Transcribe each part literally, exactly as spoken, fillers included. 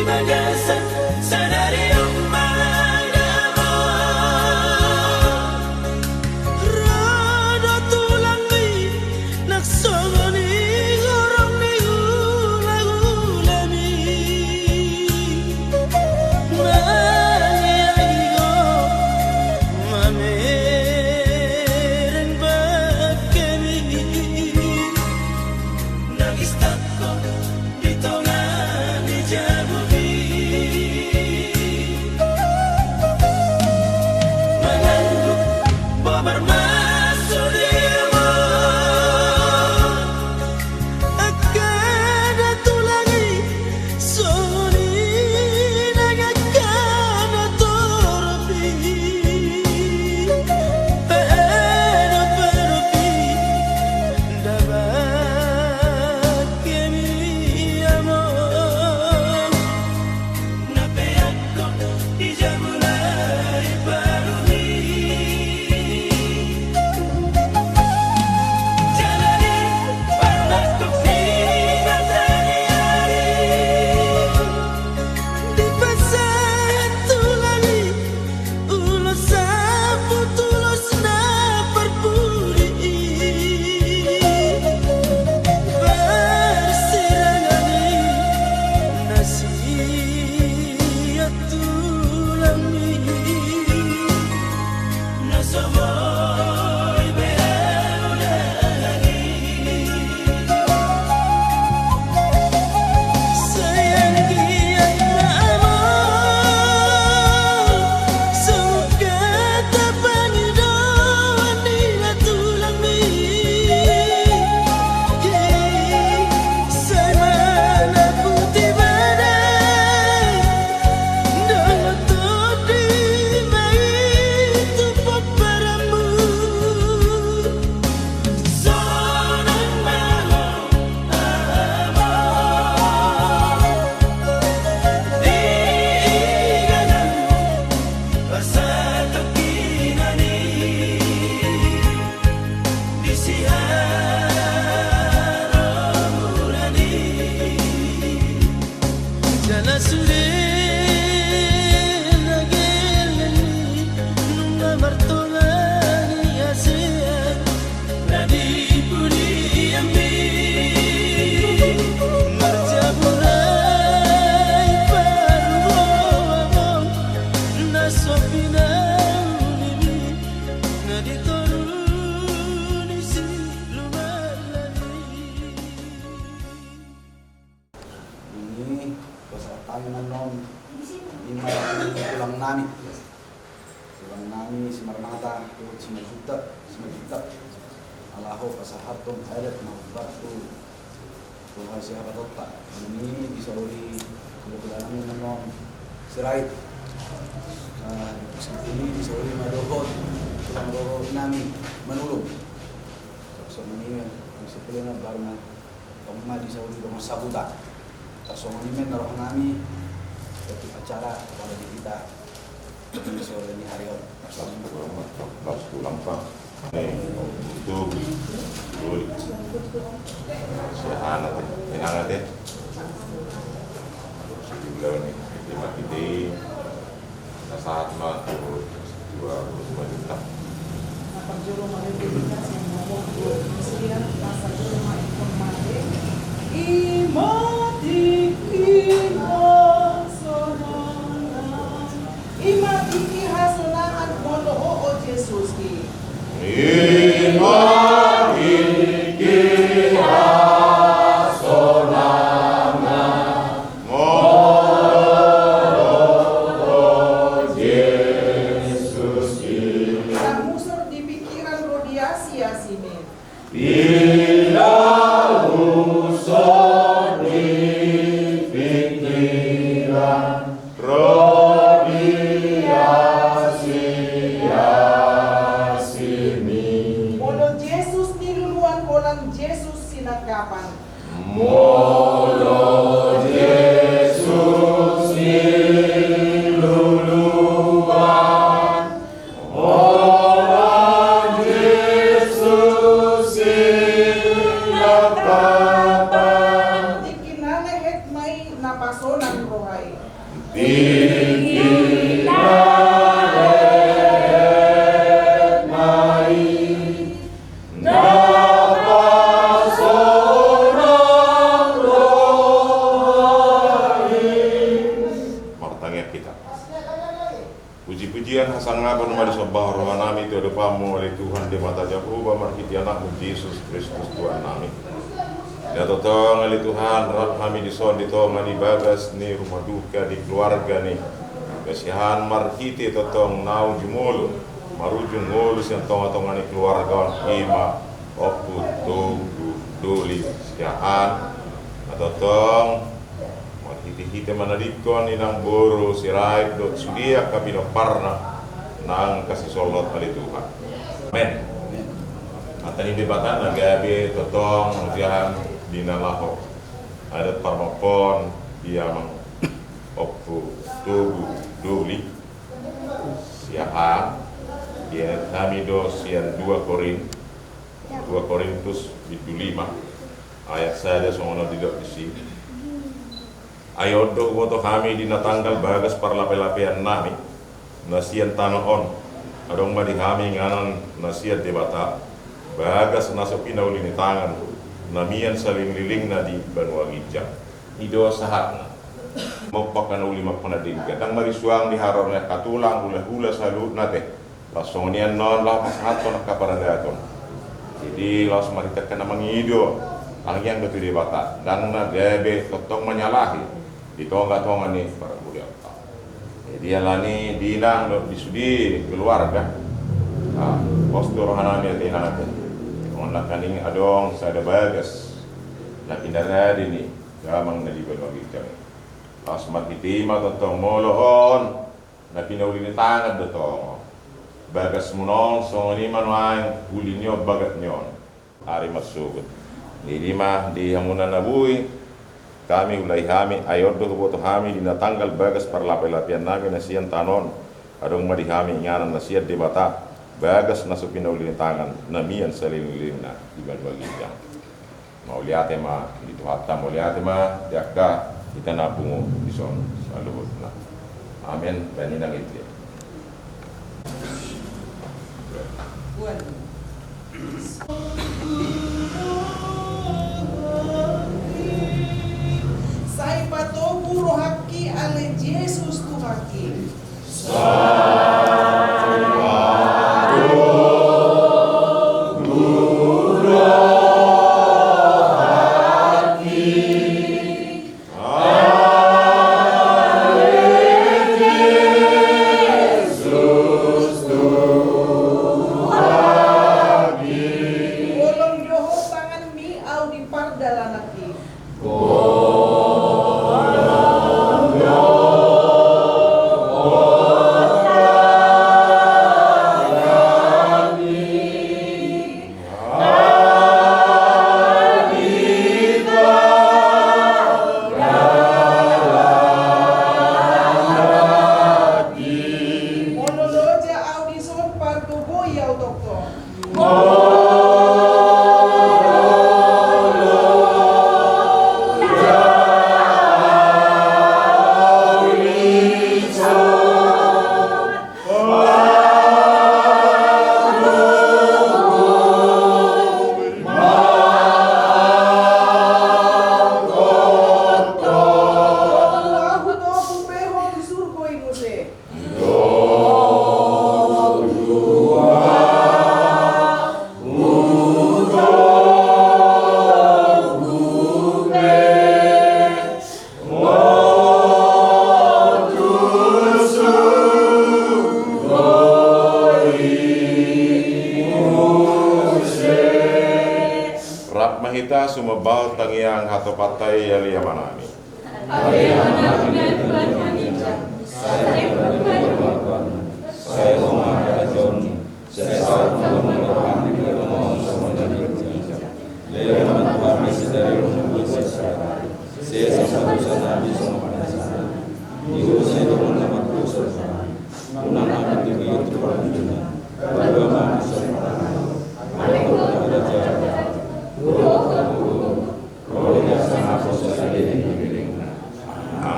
Bagasan sadari on ma damang. Ro do tulangmi nang songon i horong ni hulahulami. Mangiangi ho mamereng bangkemi. Nangis tangko di tonga ni jabumi. Mangandung bobar ma sude amang. Angka na tulang i songon i nang angka na torop i. Padopadopi ndang bangkemi amang. Na peak ho di jabu na di paruhi. Jala di parnangkok ni mataniari. Dipasahat tulang i ulos samput ulos na parpudi i. Parsirangan i na sian tulangmi. Na so boi be ahu dangani. Sai anggiat ma amang, songon hata pangidoan ni na tulangmi. Sai manaputi badai, dohot tondi ma i tu pomparanmu. Sonang ma ho amang, di ingananmu parsatongkinan i. Disi haromuran i. Jala sude na gelleng i nunga martonga ni hasea na di pudianmi. Marjabu na i paruhon na so pinaulimi. Na di toru ni si lumarlani. Ini pasahat hami annon, ima tulang nami. Tulang nami Simarmata dohot Simanjuntak, Simanjuntak. Ala ho pasahathon adat ma hombar tu Tuhan siapa totta. Ini disauli hulahula nami annon Sirait. Ini disauli ma dohot tulang rorobot nami Manulung. Songon i ma, songon i ma baru ma, tong ma disauli dongan sahuta. Tarsongon i ma na roha nami, di acara pada di hita. Ini sore ni hari on. Las tulang, las tulang, Pak. Eh, itu, ui. Sehat, ate. Tenang, ate. Terus di bulan ini, di mati deh. Pasahat ma tu dua puluh lima juta. Na parjolo ma rekomendasi yang ngomong tu Mesir, na parjolo ma informasi. Ima tingki hasonangan. Ima tingki hasonangan molo ho, o Jesus i. Ima tingki hasonangan molo Sonang roha i. Tingki na letma i, na pasonang roha i. Martangiang hita. Puji-pujian hasangapon ma disomba rohanami tu adopanmu, ale Tuhan Debata Jahowa, marhite Anakmu Jesus Kristus Tuhannami. Na tongtong, ale Tuhan, rap hami dison di tonga ni bagas ni rumah duka ni keluarga ni Kasihan, marhite tongtong naung jumolo marujung ngolu sian tonga-tonga ni keluarga on, i ma Ompu Togu Doli Siahaan. Na tongtong marhite-hite manadingkon inang boru Sirait dohot sude angka pinomparna nang hasisolhot, ale Tuhan. Amen. Hata ni Debata na gabe tongtong mangusiahan di na laho adat parmampon di amang Ompu Togu Doli Siahaan. Dienet hami do sian dua Korin, dua Korintus bindu lima ayat sada, songon on didok disi. Ai on do huboto hami di na tanggal bagas parlape-lapeannami na sian tano on, adong ma di hami inganan na sian Debata, bagas na so pinauli ni tangan, na mian salelenglelengna di banua ginjang. I do sahatna. Mompa angka na uli, mompa na denggan, ndang marisuang di haroro ni angka tulang, hula-hula saluhutna te. Laos songon i annon laho pasahathon angka paradaton. Jadi laos marhite angka na mangido, tangiang do tu Debata, ndang na gabe tongtong manyalahi di tonga-tonga ni parhuriaon. Jadi alani di inang dohot di sude keluarga, ah, pos do rohanami, ate inang, ate. Songon nangkaning adong sada bagas na pinarade ni damang na di banua ginjang. Laos marhite i ma tongtong molo on na pinauli ni tangan do tong bagasmuna on, songon i ma nuaeng uli ni on bagas ni on. Ari marsogot. Jadi i ma di hamuna na boi hami, ulahi hami, ai on do huboto hami di na tanggal bagas parlape-lapeannami na sian tano on, adong ma di hami inganan na sian Debata, bagas na so pinauli ni tangan, na mian salelenglelengna di banua ginjang. Mauliate ma di Tuhanta, mauliate ma di angka hita na pungu dison saluhutna. Amen. Baen inang ite. Sai patogu rohangki ale Jesus Tuhanki. Holong do ho tanganmi, ahu di pardalananki. Molo loja ahu dison, pargogoi ahu tongtong. Rap ma hita sumambahon tangiang hatopanta i, ale Amanami.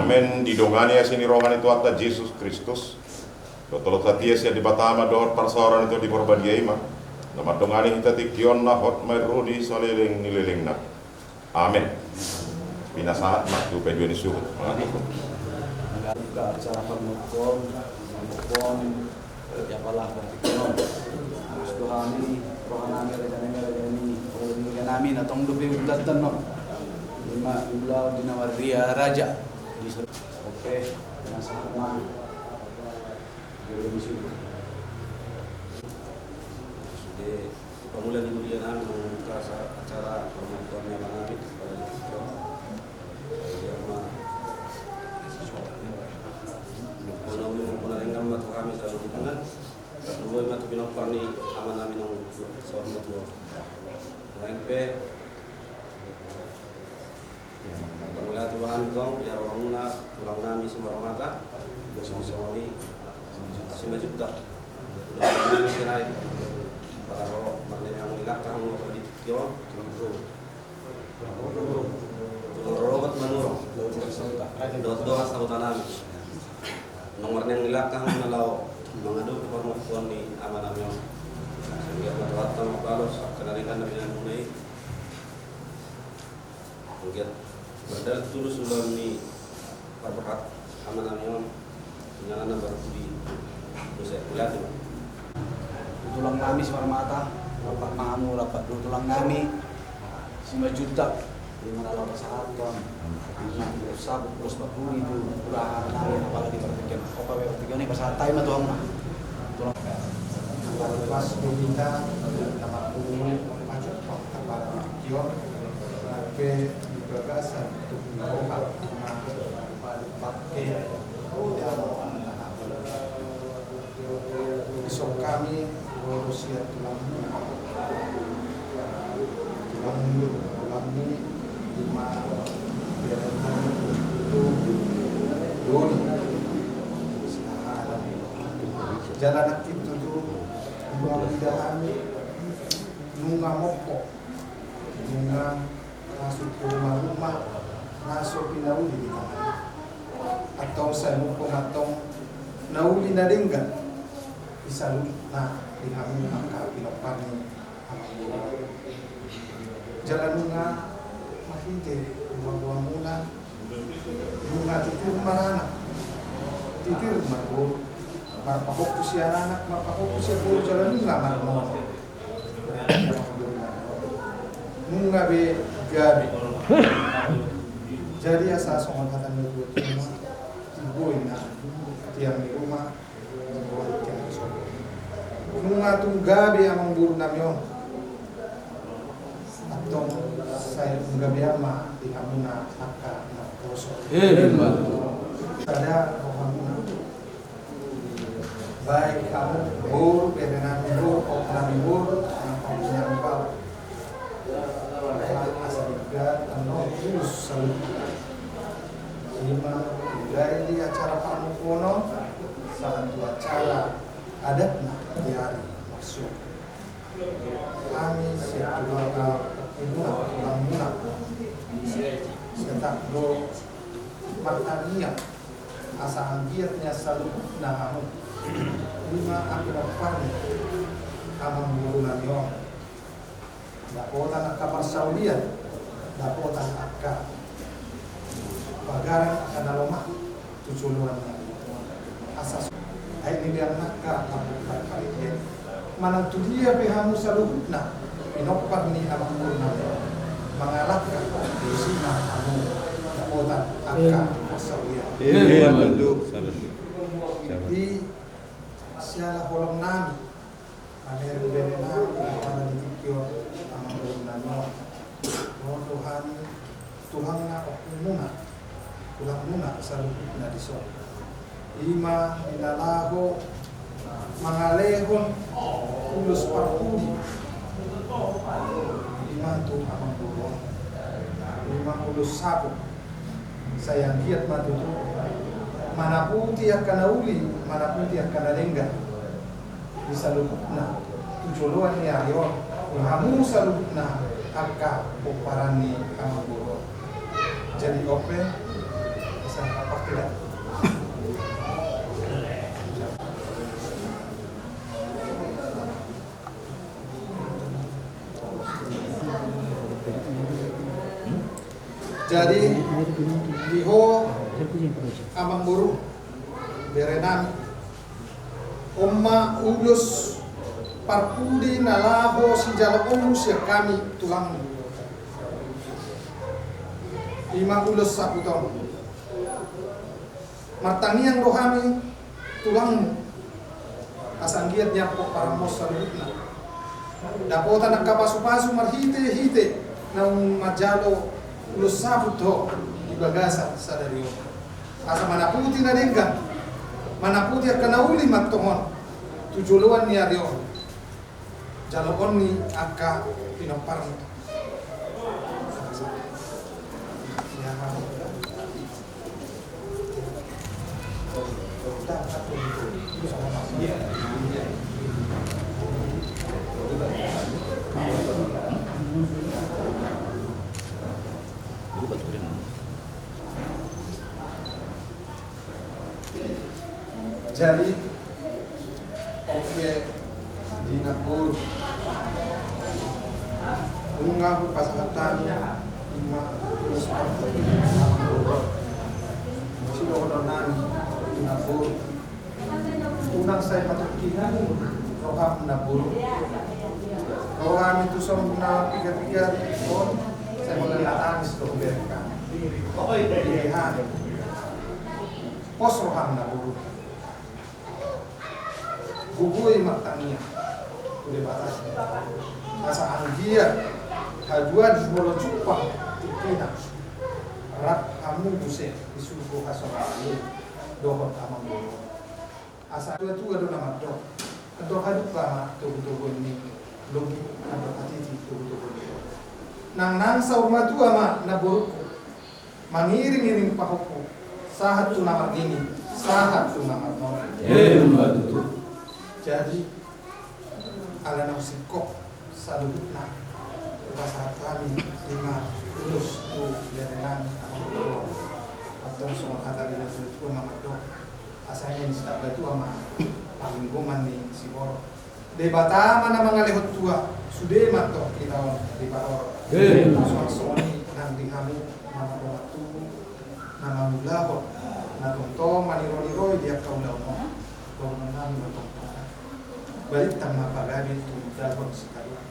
Amen. Didongani asi ni roha ni Tuhanta Jesus Kristus, dohot holong ni Debata Ama dohot parsaoran ni Tondi Porbadia, i ma na mandongani hita tingki on, na hot ma i ro di saleleng ni lelengna. Amen. Pinasahat ma tu paidua ni suhut. Buka acara parmingguon, parmingguon, ya pala partingkian on. Terus dohani, rohanami, rajanami, rajanami, rajanami, na tong dope untatan on. Ima ulaon di na marria raja. Oke, pinasahat ma. Jadi, pamula ni huria nami, membuka sa-, acara parmingguon ni amanami, pada di situ. Jadi, ama, muna uli, muna denggan ma tu hami saluhutna. Muna ma tu pinompar ni amanami naung saur matua. Naeng pe, mauliate tu Tuhan, tong, di haroromuna, tulang nami Simarmata, songon i, Simanjuntak. Tulang nami Sirait, pala ro marneang ni langkah, hamu di tingki on. Tulang rorobot Manurung. Dohot dongan sahuta nami. Naung marneang ni langkah, hamu na laho mangadopi parmingguon ni amanami on. Sai anggiat ma Tuhanta mambalos angka na denggan na binahenmuna i. Anggiat mardalan tulus ulaon ni parborhat amanami on, inganan na marpudi dosa. Mauliate ma. Tulang nami Simarmata, rap ma hamu, rap dohot tulang nami Simanjuntak, di mana laho pasahathon ulos saput, ulos parpudi tu hula-hula nami, apala di partingkian, opa, partingkian i pasahat hami ma tu hamu. Tulang. Pas di hita, nama pun, pacok, apa, kio, pe, di bagasan, tu, roha, pake, oh, ya, Dison hami, ro do sian tulangmuna. Tulangmu, tulangmi, ima, berengmu, tu, doli. Sinahalan. Jala nangkin tutu, ima, udah hami, nunga mokko. Nunga masuk tu rumah-rumah, na so pinauli di tangan. Antong sai mungkon antong na uli na denggan. Di saluhutna di hamu angka pinompar ni amangboru. Jala nunga marhite rumah-rumahmuna. Nunga titir maranak, titir marboru, marpahompu sian anak, marpahompu sian boru, jala nunga marmoru. Nunga be gabe. Jadi asa songon hata ni tuatua ma, timboi na tiang ni rumah. Nunga tung gabe amangboru nami on. Antong sai tung gabe ama di hamuna angka naposo. Sada rohamuna. Baik hamu boru, bere nami boru, pahompu nami boru, angka inang bau. Asa di gabe annon tulus saluhutna. Ima mulai di acara parmingguon on sahat tu acara adatna di ari Minggu. Hami sian keluarga muna, tulangmuna, tetap do martangiang asa anggiat ma saluhutna hamu. Ima angka pinompar ni amangboru nami on. Dapotan angka parsaulian, dapotan angka pagaran, angka na lomak tu joloan nami. Asa so, ai ni biang angka, angka pinompar nami. Manang tu dia pe hamu saluhutna pinompar ni amangboru nami, mangalangka, di sina hamu dapotan angka parsaulian. Di siala holong nami. Amen. Bere nami, apala di tingki on, amangboru nami on. Ro do hami, Tuhan na ompungmuna, tulangmuna saluhutna dison. Ima di na laho mangalehon ulos parpudi. Ima tu amangboru on. Ima ulos saput. Sai anggiat ma tutu manaputi angka na uli, manaputi angka na denggan. Di saluhutna tu joloan ni ari on, di hamu saluhutna angka pomparan ni amangboru on. Jadi on pe, asa Jadi, di ho amangboru, berenami, on ma ulos parpudi na laho sijaloonmu sian hami tulangmu. I ma ulos saput on. Martangiang do hami tulangmu, asa anggiat niampok paramos saluhutna. Dapotan angka pasupasu marhitehite naung manjalo ulos saput ho di bagasan sadari on. Asa manaputi na denggan, manaputi angka na uli ma antong on tu joloan ni ari on. Jaloon ni angka pinomparmu. Jadi, oke, di nabur. Nunga hupasahat hami, ima, terus, sidohonon nami, di nabur. Unang sai patungkihon roham nabur. Roham i tu son na piga-piga on, sai mangaliat tangis do hubereng hami. Pos roham nabur. Gogo i martangiang tu Debata, asa anggiat haduan molo jumpang tingkina, rap hamu muse di surgo hasonangan i dohot amangboru. Asa tua-tua do na mandok, andor hadumpang ma togu-togu ni lobi, andor hatiti togu-togu ni lobi. Nang nang saur matua ma na borungku, mangiring-iring pahompu, sahat tu na marnini, sahat tu na marnono. Emma tutu. Jadi, ala naung singkop saluhutna, hupasahat hami ima ulos tu berenami amangboru. Antong songon hata ni na tua-tua ma mandok, asa nian sitamba tua ma pangidoan ni siborok. Debata ma na mangalehon tua, sude ma antong hita on diparorot. Amin. Songon i nang di hamu na mardongan tubu, na mangulahon na tongtong maniro-niroi di angka ulaon on. Dohonon nami ma tongtong, balintang ma pagabe tu ulaon sitadoan.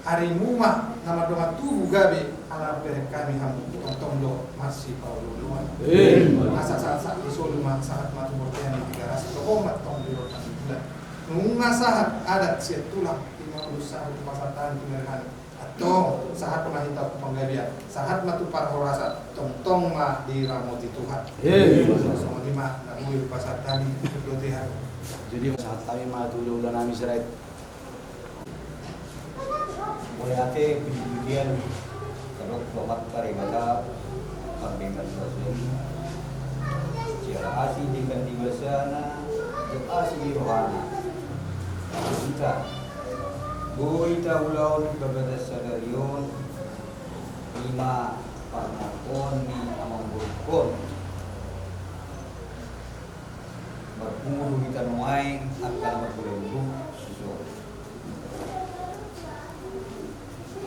Arimu ma na mardongan tubu gabe, ala bereng hami hamu tongtong do marsipaolo-oloan. Amin. Asa sahat-sahat ni solu ma, sahat ma tu bontean ni Tigaras, dohot ma tong di rota ni bulan. Nunga sahat adat sian tulang, ima ulos sahat tu pasahat hami tu berenami. Antong sahat ma hita tu panggabean, sahat ma tu parhorasan, tongtong ma diramoti Tuhan. Amin. Songon i ma na boi hupasahat hami tu bontean. Jadi sahat hami ma tu ula-ula nami Sirait. Mauliate, puji-pujian, tadok tu Amanta Debata, pardenggan basa i, siala asi denggan ni basana, jala asi ni rohana. Hita, boi taulahon di bagasan sadari on, ima parmangkon ni amangborungkon. Marpungu do hita nuaeng angka na marhula ulu, suso.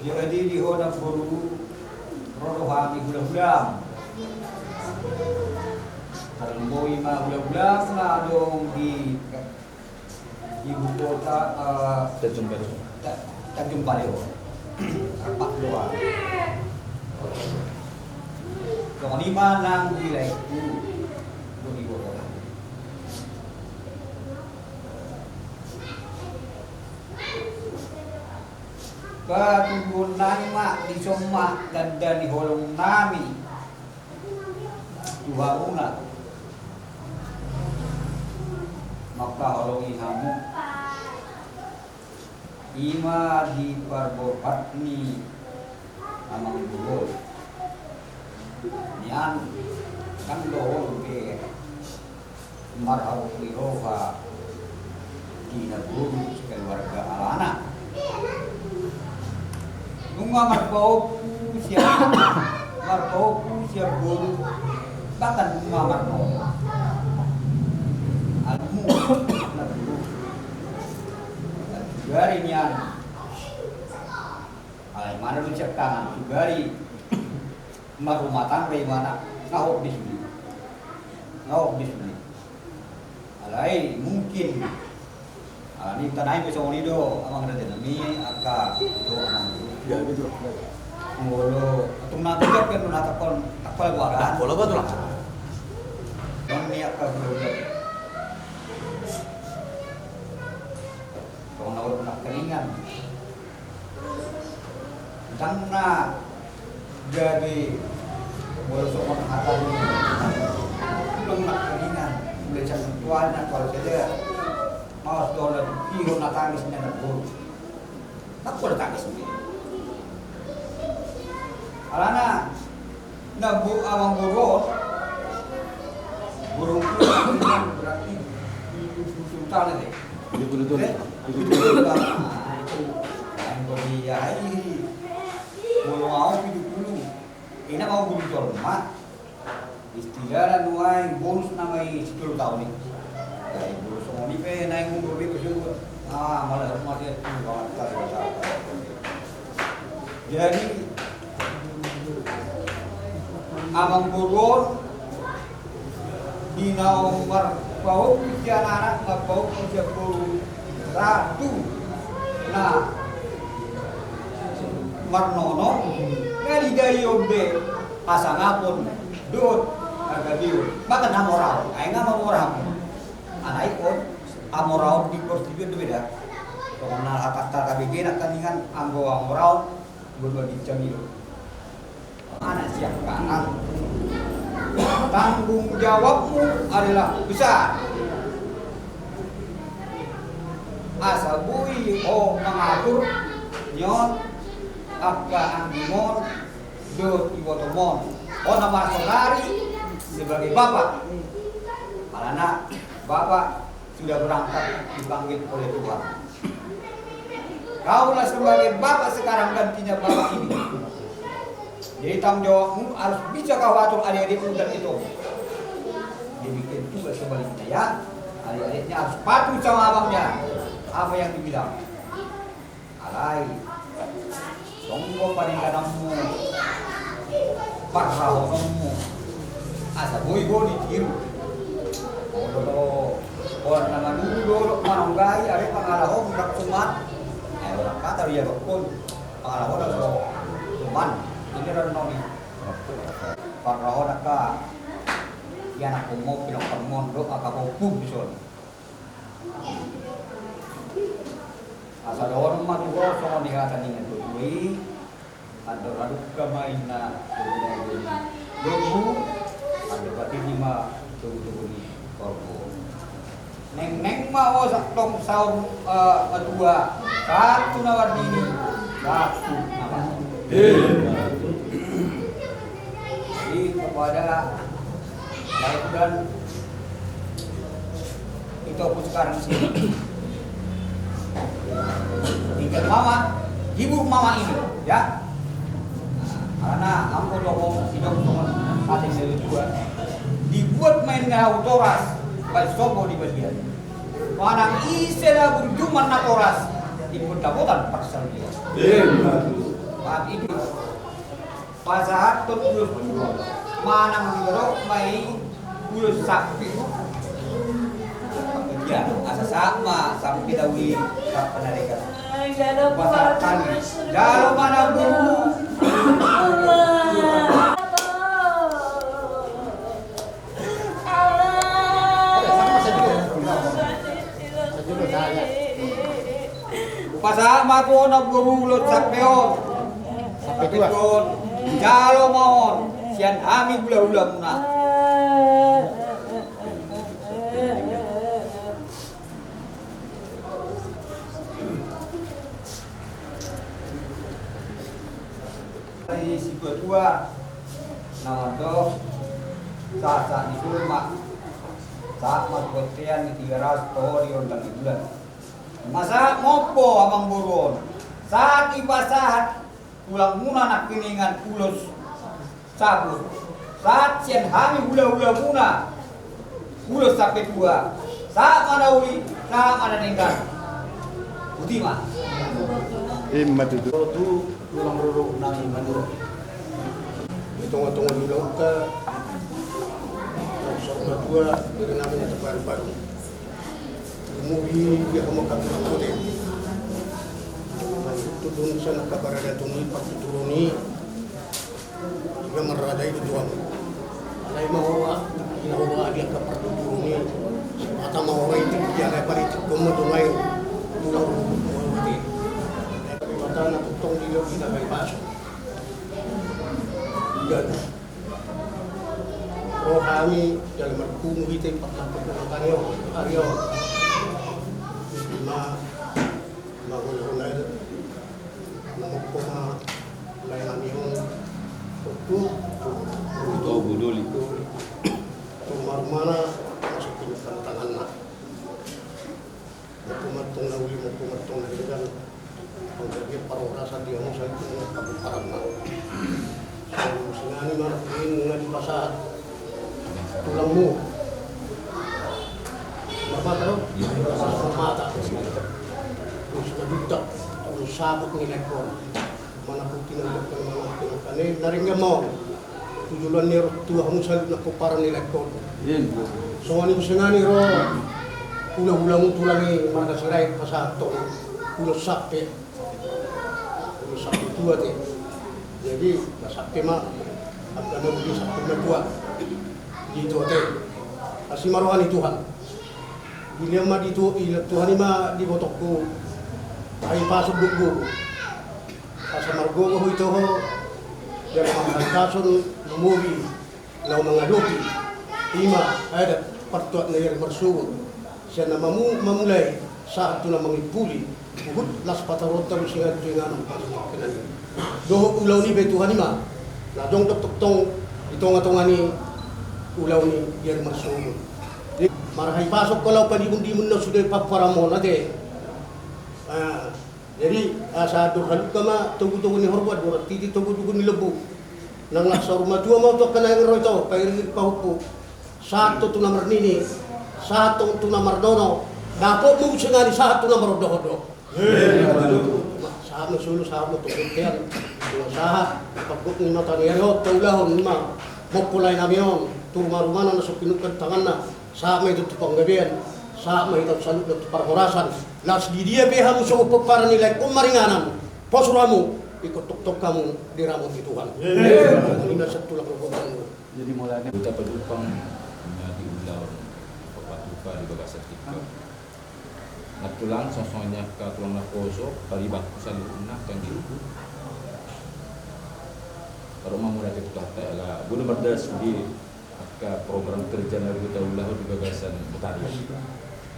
Jadi di ho namboru, ro do hami hula-hulam. Tarlumobi ma hula-hulam na adong di ibu kota, eh, Tanjung Balai. Ta-, Tanjung Balai on. Rap do hami. Songon i ma nang di laengku, do di kota. Patuduhon nami ma, dison ma tanda ni holong nami tu hamuna, mangkaholongi hamu. Ima di parborhat ni amangboru on. Nian, kan do on pe marhabot ni roha di namboru sakeluarga alana. Nunga marpahompu sian, marpahompu sian boru, Kan marnono. Almu. Gari nian. Alai mana lu cek tangan, tu gari marumah tangga i mana, ngahok di sini. Ngahok di sini. Alai mungkin, alani tanai pe songon i do, amang raja nami, angka do amang. Ya, betul. Molo, tung nanti kan kan na takon, takon gua kan. Bola betul lah. Nami angka gua. Tong na urut na keningan. Ndang na gabe, molo songon hata ni, ndang na keningan, mulai sian tuan na tuan saja, maos dohot na tangis na boru. Ndang pola tangis ni. Alana, na bo-, amang boru on, boru on berarti tujuh puluh tahun ya. Tujuh puluh tahun. Eh? Tujuh puluh tahun. Nah, itu. Nah, itu dia. Molo au tujuh puluh. Ina mau guru jolma. Istilahna nuaeng bonus nama i sitolu tahun i. Jadi bonus songon i pe naeng umur dia bersyukur. Ah, malah harus mati ya. Jadi, amang boru on di naung marpahompu sian anak, marpahompu sian boru, ratu na marnono, na didai on be hasangapon dohot hagabeon, bahkan hamoraon, ai nga hamoraon. Alai on, hamoraon di portibi on do beda. Songon na hatanta hagabeon, anggo hamoraon, Gubernur di Jamil. Anak siap kanan. Tanggung jawabmu adalah besar. Asa boi ho mangatur nion angka anggimon dohot ibotomon. Ho na marsoari sebagai bapak. Alana bapak sudah berangkat dipanggil oleh Tuhan. Kaulah sebagai bapak sekarang gantinya bapak ini. Jadi tanggung jawabmu harus bisa kau atur adik-adikmu dan itu. Demikian juga sebaliknya ya, adik-adiknya harus patuh sama abangnya. Apa yang dibilang. Alai, tonggo paringanonmu, parrahononmu, asa boi ho ditiru. Olo, olo, na manuru do manonggai, are pangalaho mulak suman. Eh, orang kata dia dokon, pangalaho na so suman. Ini renong i. Parrahon angka ianakhonmu, pinongkormu do angka pahompu dison. Asa dohonon ma tu ho songon ni hata ni na tutu i, andor aduk ma inna tutu ni lombu, andor patini ma tutu ni lombu. Nengneng ma ho sahat tong saur, eh, matua, sahat tu na mardidi, sahat tu na marnono. Jadi kepada Baik, dan itu aku sekarang sini. Tinggal mama, ibu mama ini, ya. Nah, karena aku dohot sidok sama hati saya juga. Dibuat main ngau toras, baik sopo di bagian. Manang ise na burjuman na toras, ikut dapotan pasal dia. Iya. Paham itu? Pasahathon ulos tu ho. Manang didok ma i ulos sampe. Ia, asa sahat ma sampe na uli rap na dekat. Pasahathon. Jalo ma na boru. Hupasahat ma tu ho na boru ulos sampe on. Sampe on. Jalo ma on sian hami hulahulamuna. Di situatua na mandok sahat-sahat ni sulma, sahat ma tu bontean ni Tigaras, toho di rondang ni bulan. Nunga sahat mompo amang boru on, sahat dipasahat tulangmuna nangkiningan ulos saput, Sahat sian hami hulahulamuna, ulos sampe tua, sahat ma na uli, sahat ma na denggan. Boti ma. Ima tutu. Tulang rorobot nami Manurung. Di tongatonga ni ulaonta, saur matua, diri nami na terbaru-baru. Lumobi di hamu angka tulang, botima. Tutu nunga sian angka paradaton i, partuturon i. Ia marrada i tu Tuhan. Alai ma ho, ina ho, di angka partuturon i. Mata ma ho, itu dia na paritik gomma tu nai. Tulang rorobot i. Mata na tongtong di lo kita bai pasu. Ganup. Rohani jala marpungu hita i, pakkampung tani on, ari on. Ma, ma hona-hona i. Na mokko ma lae nami on. Tu, tu, tu, tu, budoli. Tu marumana, masuk ke tantangan na. Mokko ma tong na uli, mokko ma tong na denggan. Panggabean parhorasan di hamu saluhutna, panggabean parhorasan. Songon i ma na hurang nunga dipasahat tulangmu. Marmata do? Marmata. Ulos na juntak, ulos saput ni laengkon. Manaputi na denggan, manaputi na denggan. Na denggan ma on. Tu joloan ni on ro tu hamu saluhutna pomparan ni laengkon. Songon i muse nang i ro hulahulamu tulang i marga Sirait pasahathon ulos sampe. Ulos sampe tua te. Jadi, na sampe ma, angka na uli sampe ma tua. Di tua te. Asi ma roha ni Tuhan. Dilehon ma di tu-, i Tuhan i ma di ibotongku. Ai pasu duk guru. Asa margogo ho ito ho, jala marhahipason lumobi, laho mangadopi, ima adat partuat na ari marsogot, sian na mamu-, mamulai, sahat tu na mangimpuli, huhut las patoronta muse nang tu inganan pasu tongkinan i. Dohot ulaon i pe Tuhan i ma, na adong do tongtong, di tongatonga ni ulaon i di ari marsogot. Marhahipason ho laho padimundimun na sude pamparanmon ate. Ah, Jadi, asa andor halumpang ma togutogu ni horbo, andor titi togutogu ni lombu. Nang na saur matua ma tu angka naeng ro ito, pairingiring pahompu. Sahat tu na marnini, sahat tu na marnono, dapotmu muse nang i sahat tu na marondohondo. Sahat ma solu, sahat ma tu bontean. Sahat, pagok ni mata ni ari on, taulahon ma. Mokko lae nami on, tu rumarumana na so pinungka tanganna. Sahat ma i tu panggabean, sahat ma hita saluhutna tu parhorasan. Laos di dia pe hamu songon pomparan ni laengkon maringanan, pos rohamu, ingkon tongtong hamu diramoti Tuhan. Amin. Amin. Asa tulang rorobot nami. Jadi mulai. Huta Padupang, na di ulaon papatupa di bagasan tingki on. Na tulang, songon i angka tulang naposo, paribanku saluhutna, angka anggingku. Taruh mamulai ke Tuhan, tak ala, guna mardalan sude. Angka program kerja na boi taulahon di bagasan botari.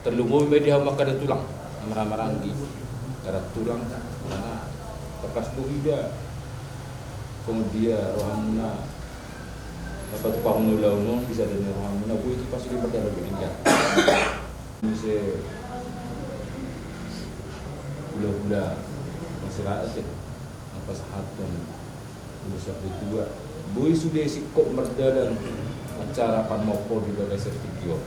Tarlumobi ma di hamu angka da tulang, na marhahamaranggi, angka da tulang, na tangkas do huida. Songon dia rohamuna, na patupahon ulaon on, bisa do ni rohamuna, boi tu pas di mardalan do hingga. Muse hulahula masyarakat, ya. Napasahathon ulos sampe tua. Boi sude singkop mardalan acara pamokkon di bagasan tingki on.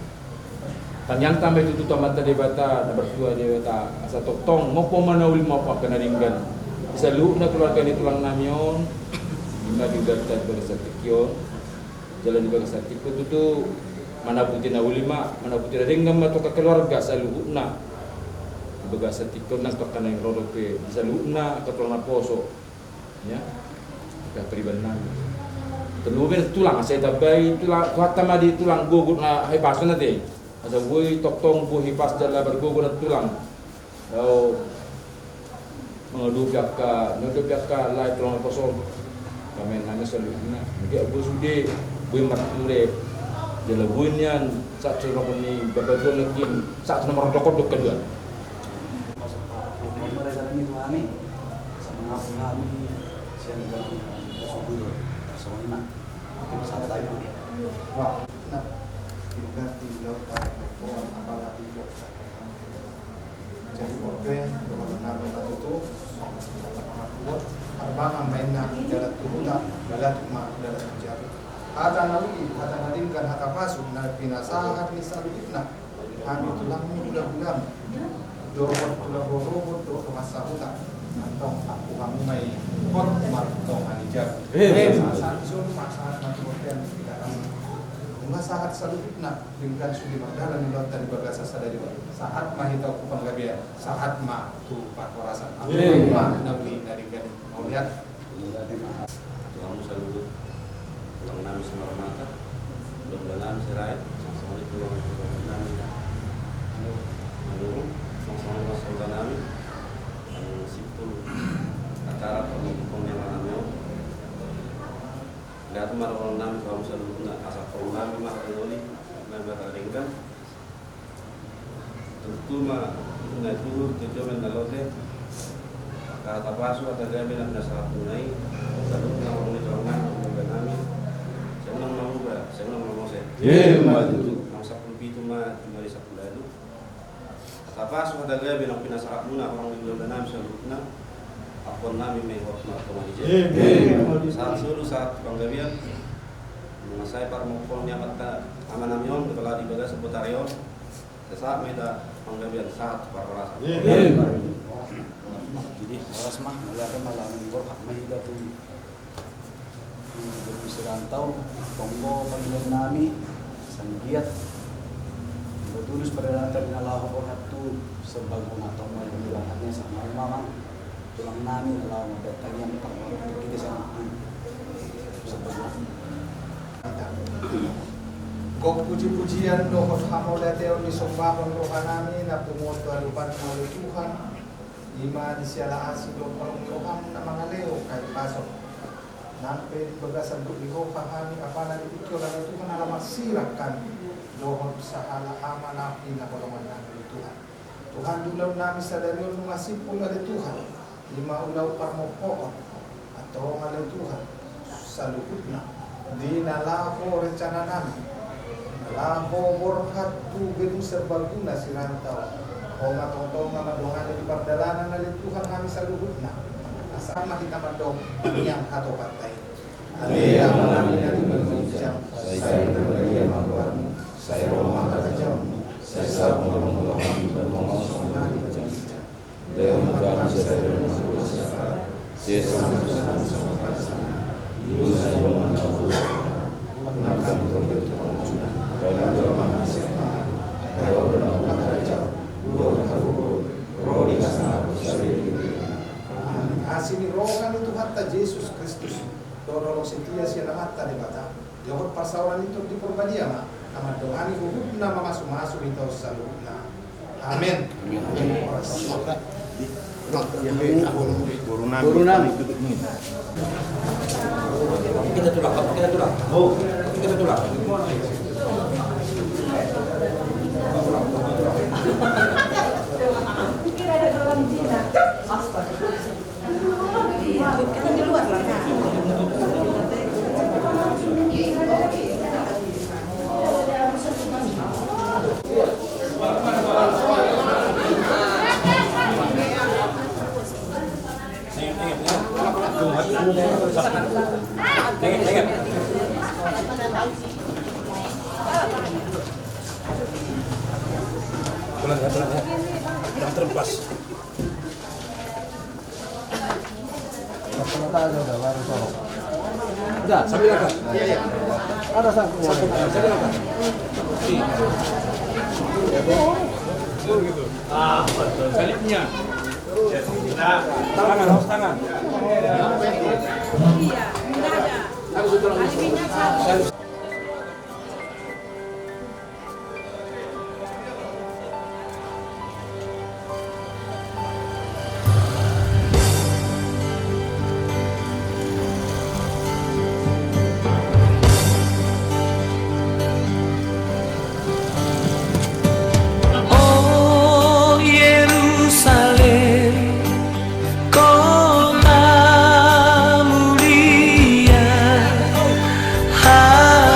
Tangiangta ma i tutu tu Amanta Debata, na martua Debata, asa tongtong mokko ma na uli, mokko angka na denggan. Di saluhutna keluarga ni tulang nami on, ima di bagasan tingki on. Jala di bagasan tingki on tutu manaputi na uli ma, manaputi na denggan ma tu angka keluarga saluhutna. Di bagasan tingki on nang tu angka naeng ro dope, di saluhutna angka tulang naposo. Ya. Angka pariban nami. Tarlumobi na tulang, asa ditambai tulang, Tuhanta ma di tulang gogo na hahipason ate. Asa boi tongtong boi hipas jala margogo na tulang. Laho mangadopi angka, mangadopi angka lae tulang naposo. Kami nami saluhutna. Mungkin boi sude, boi marture. Jala boi nian, sahat tu na ni baba tuan lagi, sahat tu na marondok-ondok kaduan. Wah, nah, diganti lo, apalagi jadi oke, kalau benar benar itu, kalau benar benar, arbangan mainna dalam turunan, dalam ma, dalam jatuh. Hata na uli, hata na denggan, hata pasu na pinasahat ni saluhutna. Hami tulangmu, hulahulam dohot tulang hohom dohot dongan sahuta, antong ampuk hamu ma i, hot martonga ni jabu. Sahat-sahat ni solu ma, sahat ma tu bontean di dalam. Nunga sahat saluhutna, denggan sude mardalan ulaonta di bagasan sadari on. Sahat ma hita tu panggabean, sahat ma tu parhorasan. Amin. Ampuk ma na uli na denggan i. Mauliate. Tulang saluhut, tulang nami Samarmata, tulang nami Sirait, songon i tulang nami Manurung, songon i tulang nami, nang simpul acara parmompoon ni amanami on. Lihat ma dohonon nami tu hamu saluhutna, asa pauli ma hata na uli, na hata na denggan. Tumtuma na tubu, tio-tio ma na lote. Angka hata pasu, hata gabe na pinasahatmuna i, saluhutna holong ni Tuhan ma di bagasan nami. Sai unang manguba, sai unang mamose. Ima tutu. Nang sampulu pitu ma, jumadi sampulu ualu. Hata pasu, hata gabe na pinasahatmuna holong di bagasan nami saluhutna. Ampuon nami ma i, hot martonga ni jabu. Ima tutu. Sahat solu, sahat panggabean. Nunga sae parmompoon ni amanta, amanami on, di bagasan botari on. Sahat ma hita panggabean, sahat parhorasan. Jadi horas ma, mauliate ma, laho mangingkor hak ma hita tu, tu Sirait, tonggo panggabean nami, sanggiat. Tulus pardalanan nami na laho borhat tu Serbaguna, tonggo ma hita, hak ni sama-sama. Tulang nami, laho mambahen tangiang parmompoon tu hita sama. Gok puji-pujian dohot hamauliateon, disombahon roha nami na punguan tu adopanMu ale Tuhan, i ma di siala asi dohot holong ni rohaM na mangalehon hahipason. Nang pe di bagasan dohot di roha hami, apala di tingki on ale Tuhan, ala marsirang hami dohot sahala ama na hinaholongan nami ale Tuhan. Tuhan, di ulaon nami sadari on nunga simpul ale Tuhan, i ma ulaon parmompoon. Antong ale Tuhan, saluhutna di na laho rencana nami, na laho borhat tu Gedung Serbaguna Sirait on, Ho ma tongtong na mandongani di pardalanan ale Tuhan hami saluhutna. Asa ma hita mandok tangiang hatopanta i. Ale Amanami na di banua ginjang, sai pinarbadia ma goarMu, sai ro ma harajaonMu, sai saut ma harajaonMu, sai ro ma harajaonMu. Lehon ma tu hami sadari on hangoluan siapari, sesa ma tu hami songon panesanami di dosa ni dongan na mangoloi hami, unang hami togihon tu pangunjunan, tapi jalo ma hami sian pangago, ai Ho do na hombar harajaon dohot hagogoon, ro di hasangapon salelenglelengna. Amin. Asi ni roha ni Tuhanta Jesus Kristus, dohot holong setia sian Amanta Debata, dohot parsaoran ni Tondi Porbadia ma na mandongani huhutna, mamasumasu hita on saluhutna. Amen. Amen. Boru nami. Boru nami. Kita tulak, kita tulak. Oh, kita tulak. Astaga. Pelan, pelan, pelan. Jangan terlepas. Udah, sambil angkat. Ada sangkut. Sambil angkat. Ah, betul. Sebaliknya. Tangan, harus tangan. O Jerusalem, kota mulia, hati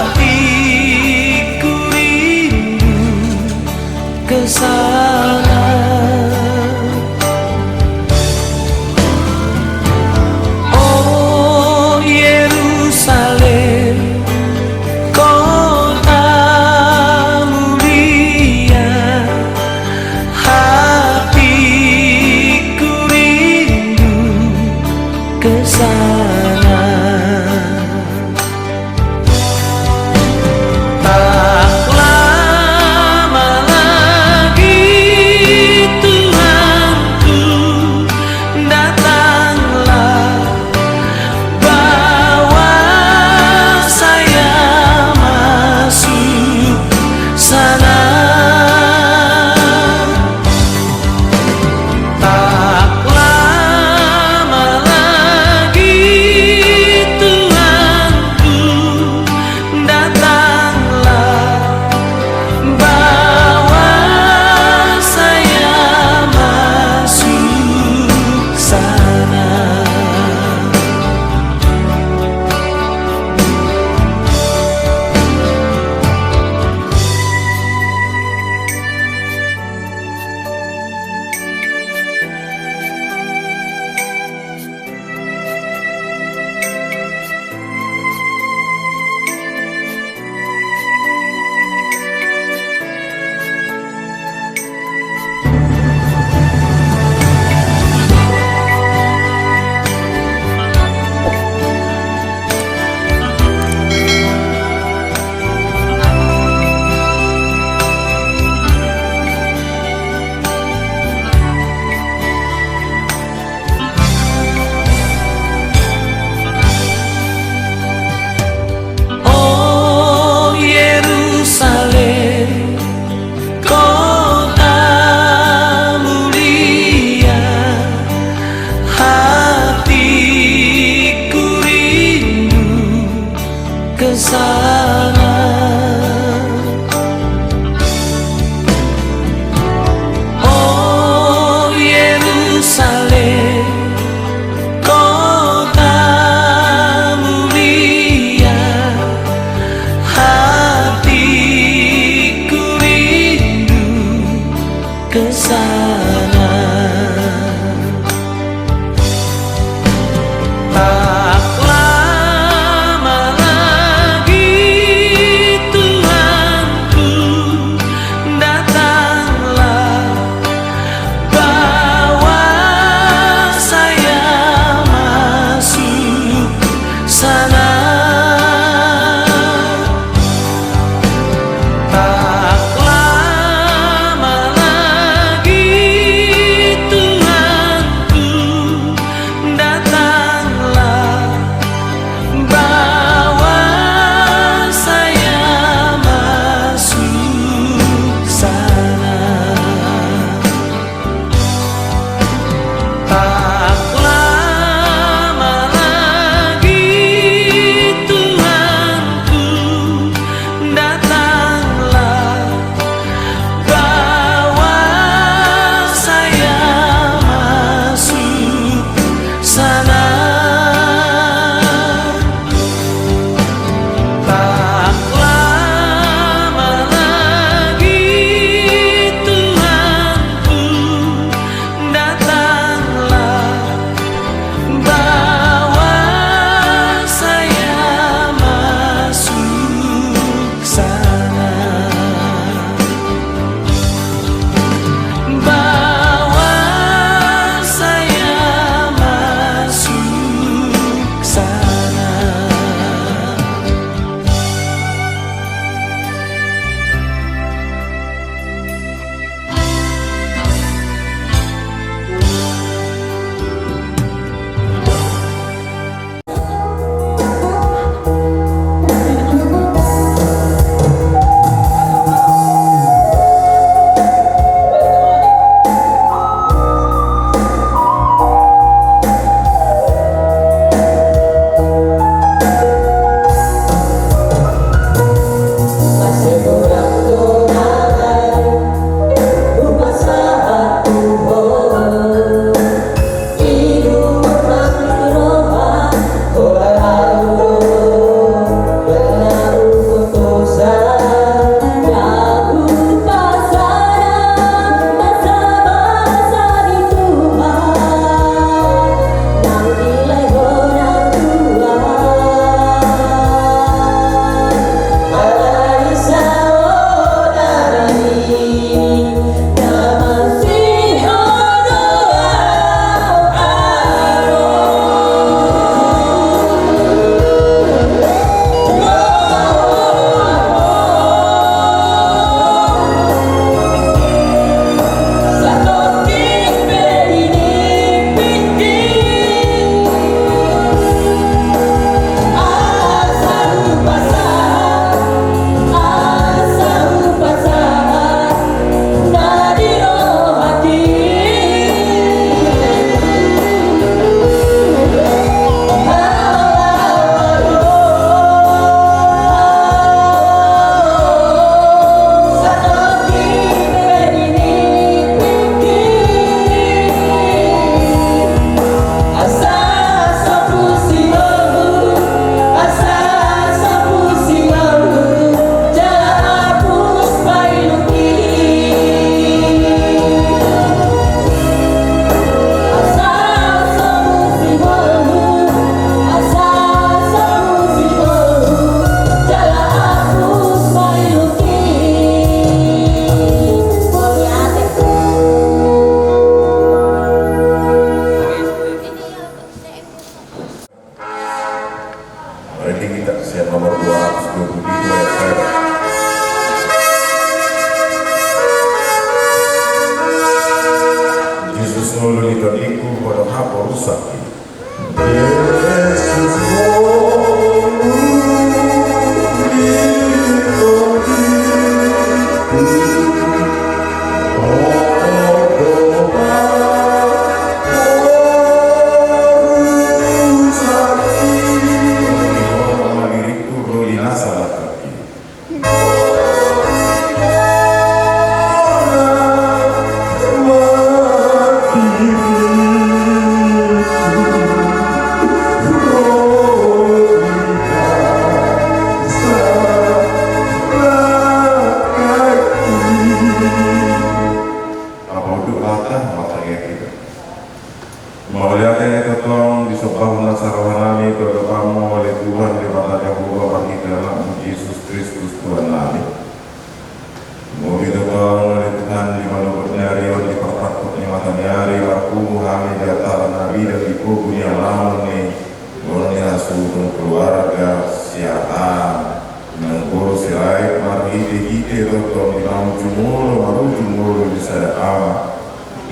Jumolo, alu jumolo di sada Ama,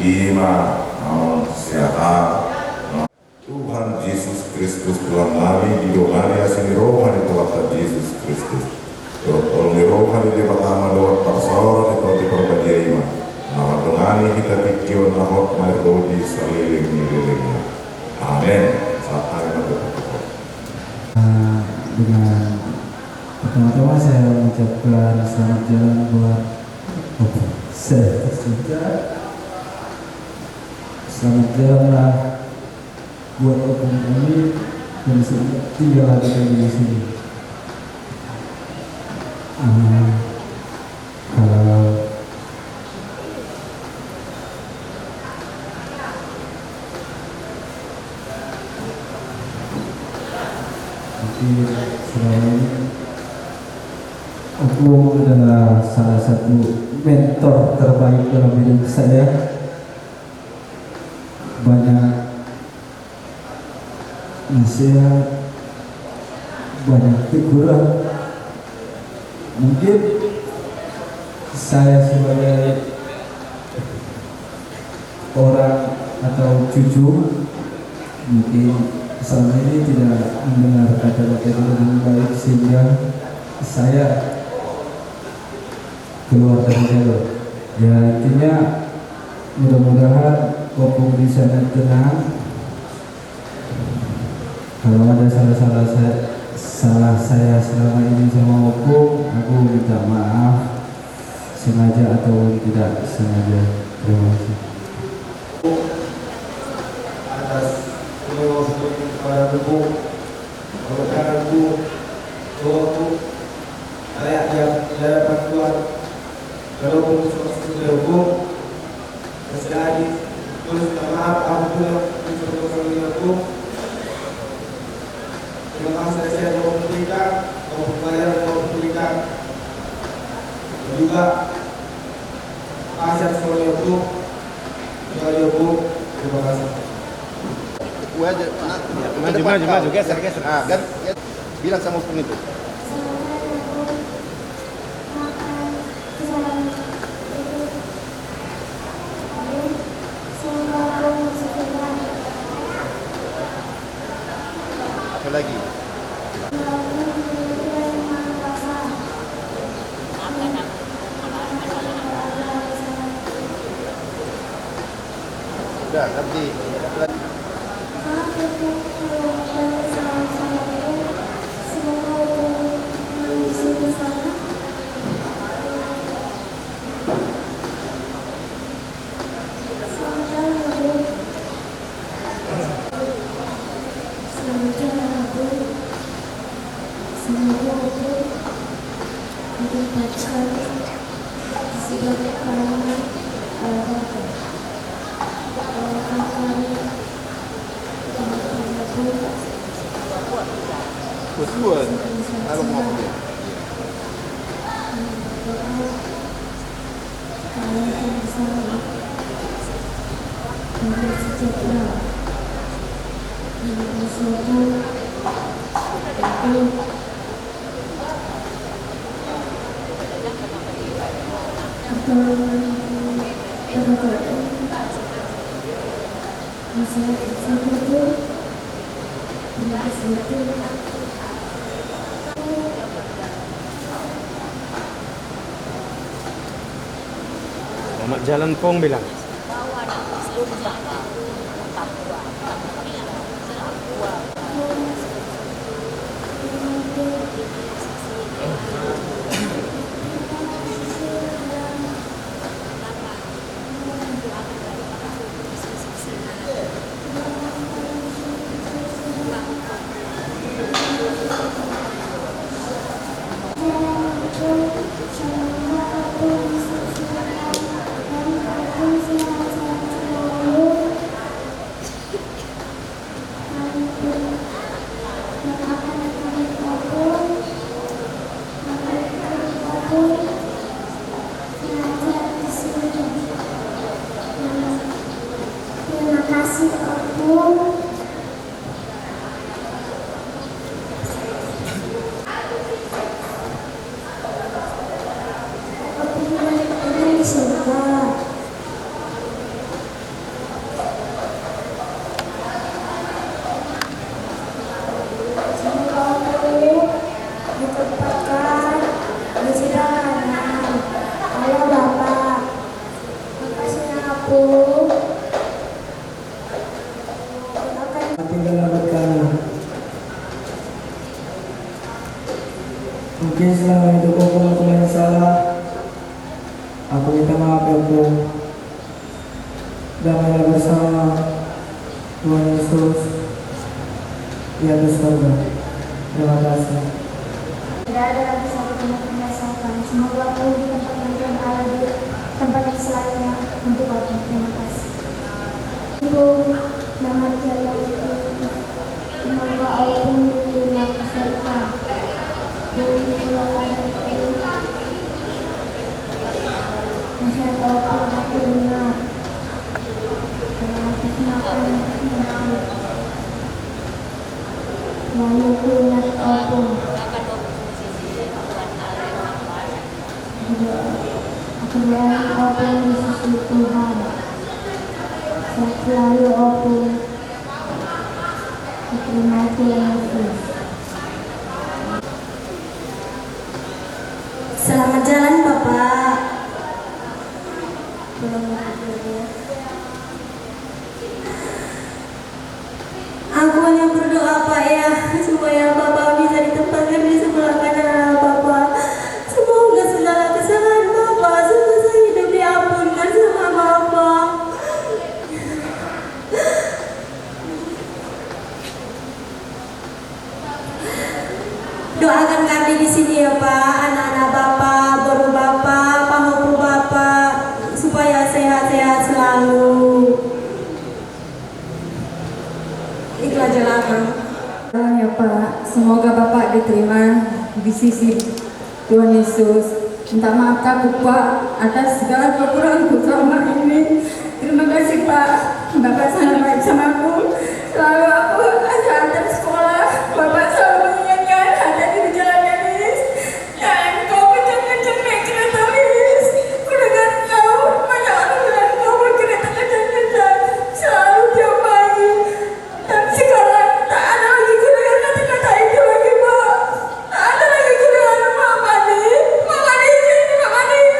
ima amang siaha. Tuhan Jesus Kristus Tuhan nami, didongani asi ni roha ni Tuhanta Jesus Kristus, dohot holong ni roha ni Debata Ama dohot parsaoran ni Tondi Parbadia ima, na mandongani hita tingki on na hot margoti saleleng ni lelengna. Amen. Sahat hami ma tu Tuhan. Ah, dengan pertama-tama saya mengucapkan selamat jalan buat saya tercinta. Selamat jalanlah buat opung kami yang sudah tinggal lagi kami di sini. Ah, kalau mungkin selama ini opung adalah salah satu mentor terbaik dalam hidup saya. Banyak nasihat, banyak teguran. Mungkin saya sebagai orang atau cucu mungkin selama ini tidak mendengar kata-kata itu dengan baik, sehingga saya keluar dari jalur. Ya, intinya mudah-mudahan opung di sana tenang. Kalau ada salah-salah saya, salah saya selama ini sama opung, aku minta maaf sengaja ataupun tidak sengaja. Terima kasih. Atas semua hukum kepada opung, kalau jangan opung, kalau opung, saya ya, saya bantuan. Kalau opung, saya opung. Terjadi, terus minta maaf, aku punya, terus terus terus terus. Terima kasih saya mau cerita, mau bayar, mau cerita. Juga kasih semuanya, Bu. Semuanya, Bu. Terima kasih. Gua aja, nah, maju, maju, maju, geser, geser. Ah, kan, kan, bilang sama opung itu. Apa lagi? Udah, ngerti. Apa lagi? Selamat jalan, Bung. Semoga Bung ditempatkan di sebuah pelayanan, eh, Bapa. Doakan kami, doakan Bung. Betul. Kalau mau. Berdoa. Kami sama-sama bersejahtera. Yang bersatu itu pertolongan dari Tuhan. Bisa bersatu. Selamat jalan, Pong, bilang. Terima kasih, Opung. Semoga ditempatkan di surga. Halo Bapak. Makasih ya, Apung. Tinggal lambat kami. Mungkin selama hidup Apung aku banyak salah. Aku minta maaf ya, Apung. Damailah bersama Tuhan Yesus di atas sorga. Terima kasih. Tidak ada lagi satu pun yang kami rasakan. Semoga Apung ditempatkan Tuhan Allah di tempat yang selayaknya untuk Apung. Terima kasih. Apung, selamat jalan. Semoga Apung diterima ke surga. Apung, semoga ada nasihat Apung, Apung dengar. Terima kasih makan. Lalu kuingat Apung. Aku doakan Apung di sisi Tuhan. Sehat selalu Apung. Diterima Tuhan Yesus. Selamat jalan, Bapak. Pulang lagi dulu ya. Aku hanya berdoa, Pak, ya, supaya Bapak bisa ditempatkan di sebelah kanan Allah Bapak. Semoga segala kesalahan Bapak selama saya hidup diampunkan sama Bapak. Doakan kami di sini ya, Pak, anak-anak Bapak, boru Bapak, pahompu Bapak, supaya sehat-sehat selalu. Itu aja lah, Kang. Doanya, Pak, semoga Bapak diterima di sisi Tuhan Yesus. Minta maaf ke Bapak atas segala kekuranganku selama ini. Terima kasih, Pak. Bapak sangat baik sama aku. Selalu aku ajak antar sekolah. Bapak selalu mengingatkan, hati-hati di jalan ya, Lis. Jangan kau kencang-kencang naik kereta, Lis. Kudengar kau, banyak orang bilang kau berkereta kencang-kencang. Selalu tiap pagi. Tapi sekarang tak ada lagi kudengar kata-kata itu lagi, Pak. Tak ada lagi kudengar, Pak Made. Pak Made, Pak Made.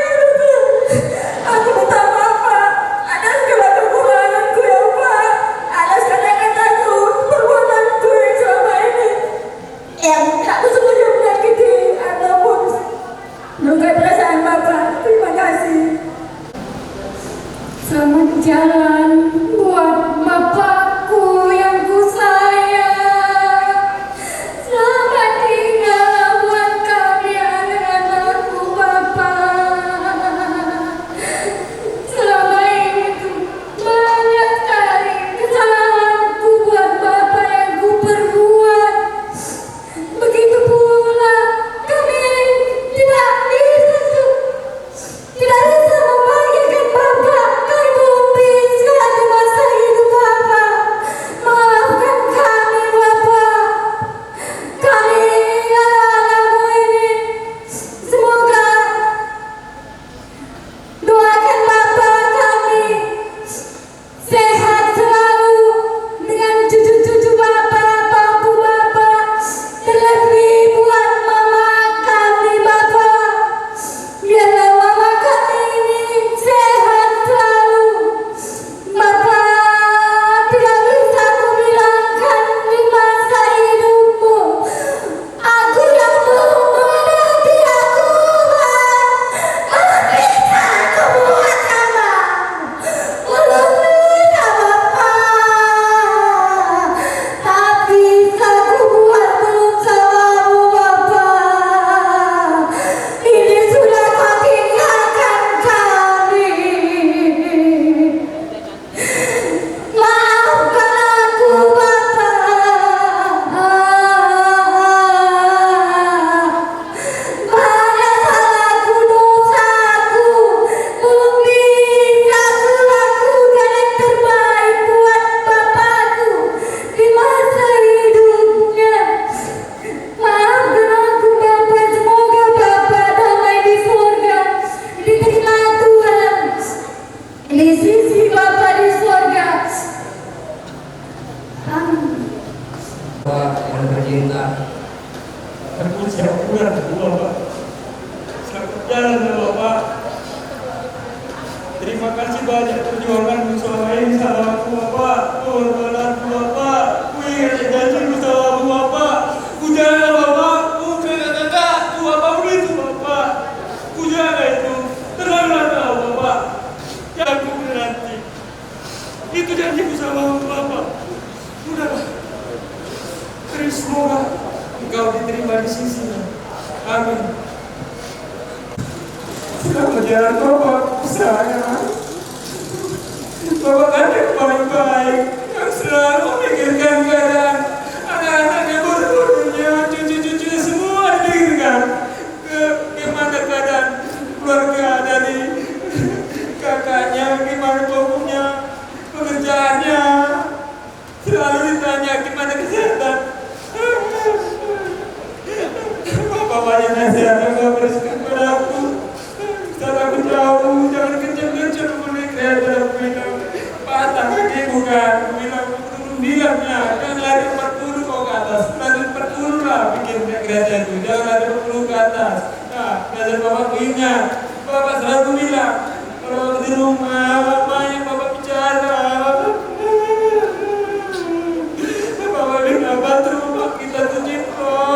Aku minta maaf, Pak, atas segala kekuranganku ya, Pak. Atas kata-kataku, Terima kasih banyak perjuanganmu selama ini sama aku, Bapak. Pengorbananmu, Bapak. Kuingat janjimu sama aku, Bapak. Kujaga, Bapak. Kujaga, Bapak. Begitu, Bapak. Kujaga itu. Tenanglah kau, Bapak. Jangan kau nanti. Itu janjiku sama Bapak. Udahlah. Terus semoga engkau diterima di sisinya. Amin. Selamat jalan, Bapak. Sayang. Bapak kan yang paling baik, yang selalu memikirkan keadaan anak-anaknya, boru-borunya, cucu-cucunya, semua dipikirkan. Ke, gimana keadaan keluarga dari kakaknya, gimana pokoknya pekerjaannya. Selalu ditanya gimana kesehatan. Bapak banyak nasihat yang Bapak berikan kepada aku. Saat aku jauh, jangan kenceng-kenceng menaik kereta, aku bilang. Patah kakiku kan, aku bilang, aku turun bilang, ya, jangan lari empat puluh kau ke atas. Lari empat puluh lah, bikin naik kereta itu. Jangan lari empat puluh ke atas. Nah, belajar Bapak ingat. Bapak selalu bilang, kalau di rumah, banyak Bapak bicara. Bapak bilang, bantu rumah kita tuh, Cipro.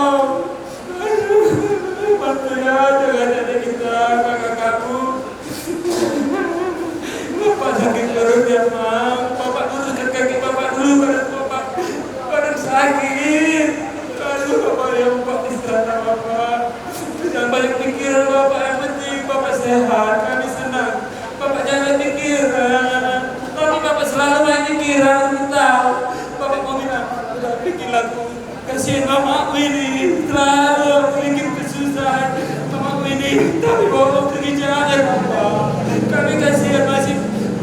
Bantu ya, jaga-jaga kita, kakak-kakakku. Bapak sakit perut ya, Mang. Bapak luruskan kaki Bapak dulu, badan Bapak. Badan sakit. Aduh, Bapak ya, Bapak istirahat, Bapak. Jangan banyak pikiran, Bapak. Yang penting Bapak sehat, kami senang. Bapak jangan banyak pikiran. Tapi Bapak selalu banyak pikiran, aku tahu. Bapak mau bilang, udah bikin lagu. Kasihan mamaku ini, selalu bikin kesusahan. Mamaku ini, tapi Bapak pergi jangan, Bapak. Kami kasihan masih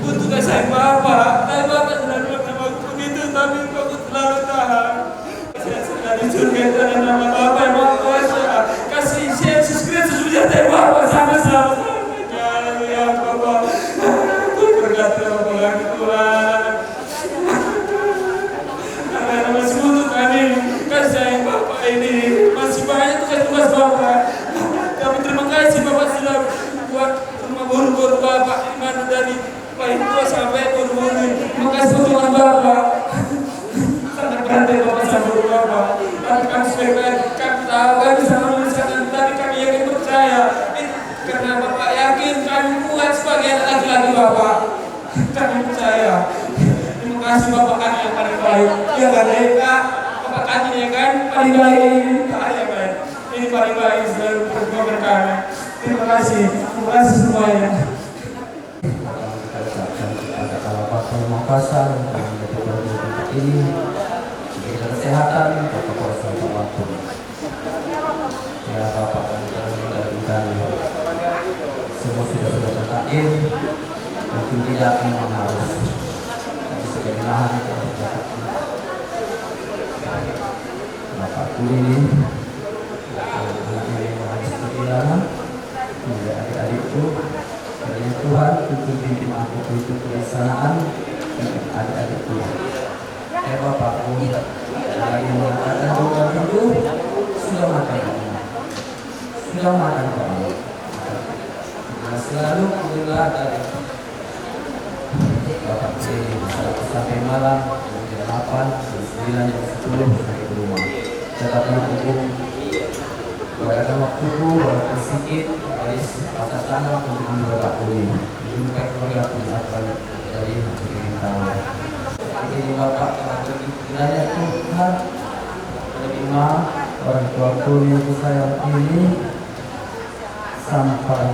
butuh kasih sayang Bapak. Tapi Bapak selalu bilang sama aku begitu, tapi aku selalu tahan. Di surga itu ada nama Bapa yang Maha Kuasa. Kasih Yesus Kristus menjadi Bapa sama-sama. Haleluya, Bapa. Aku berkata, Bapa lagi, Tuhan. Karena masih butuh kami kasih sayang Bapa ini. Masih banyak tugas-tugas Bapa. Tapi terima kasih Bapa sudah buat rumah boru-boru Bapa di mana dari Paling tua sampai boru-boru ini. Makasih Tuhan Bapa. Sangat berat ya Bapa sama boru Bapa. Tapi kami sebagai kami tahu kami sama menyusahkan, tapi kami yakin percaya. Karena Bapa yakin kami kuat sebagai anak laki-laki Bapa. Kami percaya. Terima kasih Bapa kami yang paling baik. Ya kan, ya, Kak? Bapa kami ya kan paling baik. Ini paling baik selalu berkorban kami. Terima kasih. Terima kasih semuanya. Kita ucapkan kepada Allah Bapa yang Maha Kuasa yang telah menjadi berkat ini, memberikan kesehatan, untuk kekuasaan apapun. Ya Bapak, kami telah meninggalkan kami. Semua sudah sudah tertakdir, mungkin tidak memang harus. Tapi sebagai lahan itu harus dapat. Bapak ini, anak-anak yang harus kehilangan, kemudian adik-adikku, kiranya Tuhan tuntun pimpin aku untuk kebijaksanaan untuk adik-adikku. Ya Bapakku, lagi mengatakan doa itu sudah makan. Sudah makan, Pak. Nah, selalu keluar dari Bapak C sampai malam, jam delapan, jam sembilan, jam sepuluh sampai ke rumah. Tetap mendukung. Kalau ada waktuku, walaupun sedikit, harus patah tangan untuk membuat aku ini. Ini bukan keluarga aku, bukan dari pemerintahan. Jadi Bapak, kiranya Tuhan menerima orang tuaku yang kusayang ini sampai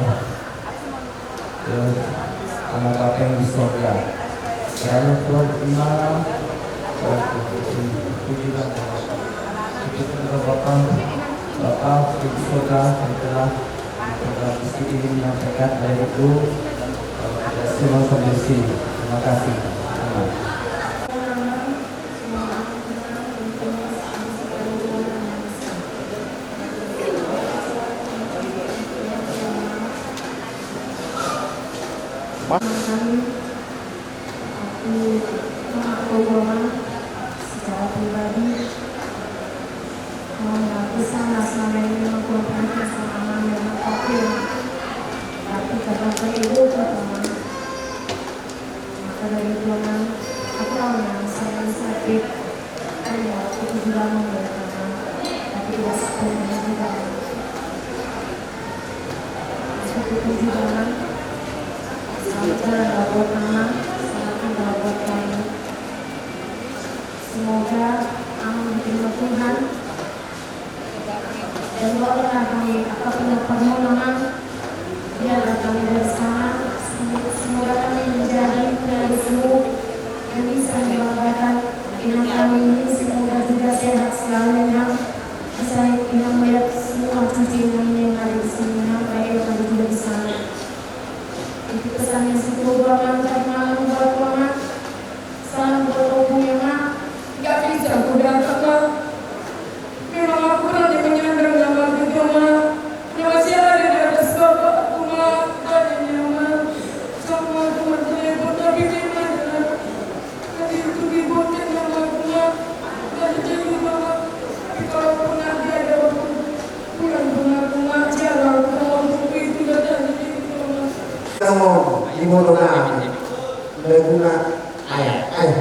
ke Allah Bapa yang di sorga. Kiranya Tuhan terima orang tuaku ini. Puji dan hormat. Itu juga Bapa, Bapa yang di sorga yang telah program misi ini menyampaikan dari itu. Terima kasih. Amin. Aku, aku mohon secara pribadi, mohon maaf besar lah selama ini memang kurang perhatian sama Amang dan Bapakku. Tapi karena perlu pertama, Pada itu, Amang, aku tahu yang sama sakit. Ayo, aku juga mau berkata, tapi tidak sepenuhnya juga. Aku juga, Amang. Selamat jalan buat Amang, selamat jalan buat kami. Semoga Amang diterima Tuhan. Dan doakanlah kami akan punya permohonan, biarlah kami bersama, semoga kami menjadi penerusmu dan bisa membanggakan Inang kami ini, semoga juga sehat selalu, Inang. Bisa Inang melihat semua cucu Inang ini yang ada di sini, Inang, baik yang ada juga di sana. Itu pesan yang sungguh gua mantap, Mang, buat gua, Mang. Salam buat Ompung ya, Mang. Gak bisa gua datang, Mang. Memang aku pernah menyandang nama Gede, Mang. Nama si ada di atas bapakku, Mang. Tadinya, Mang, sama teman saya pun terpikir, Mang. Tadi itu dibonceng nama aku, Mang. Tadi jadi, Mang. Tapi kalaupun nanti ada waktu pulang, Mang, aku, Mang, jalan sama Ompung itu, gak tadi itu, Mang. Kamu di motor nami. Laguna, ayo, ayo.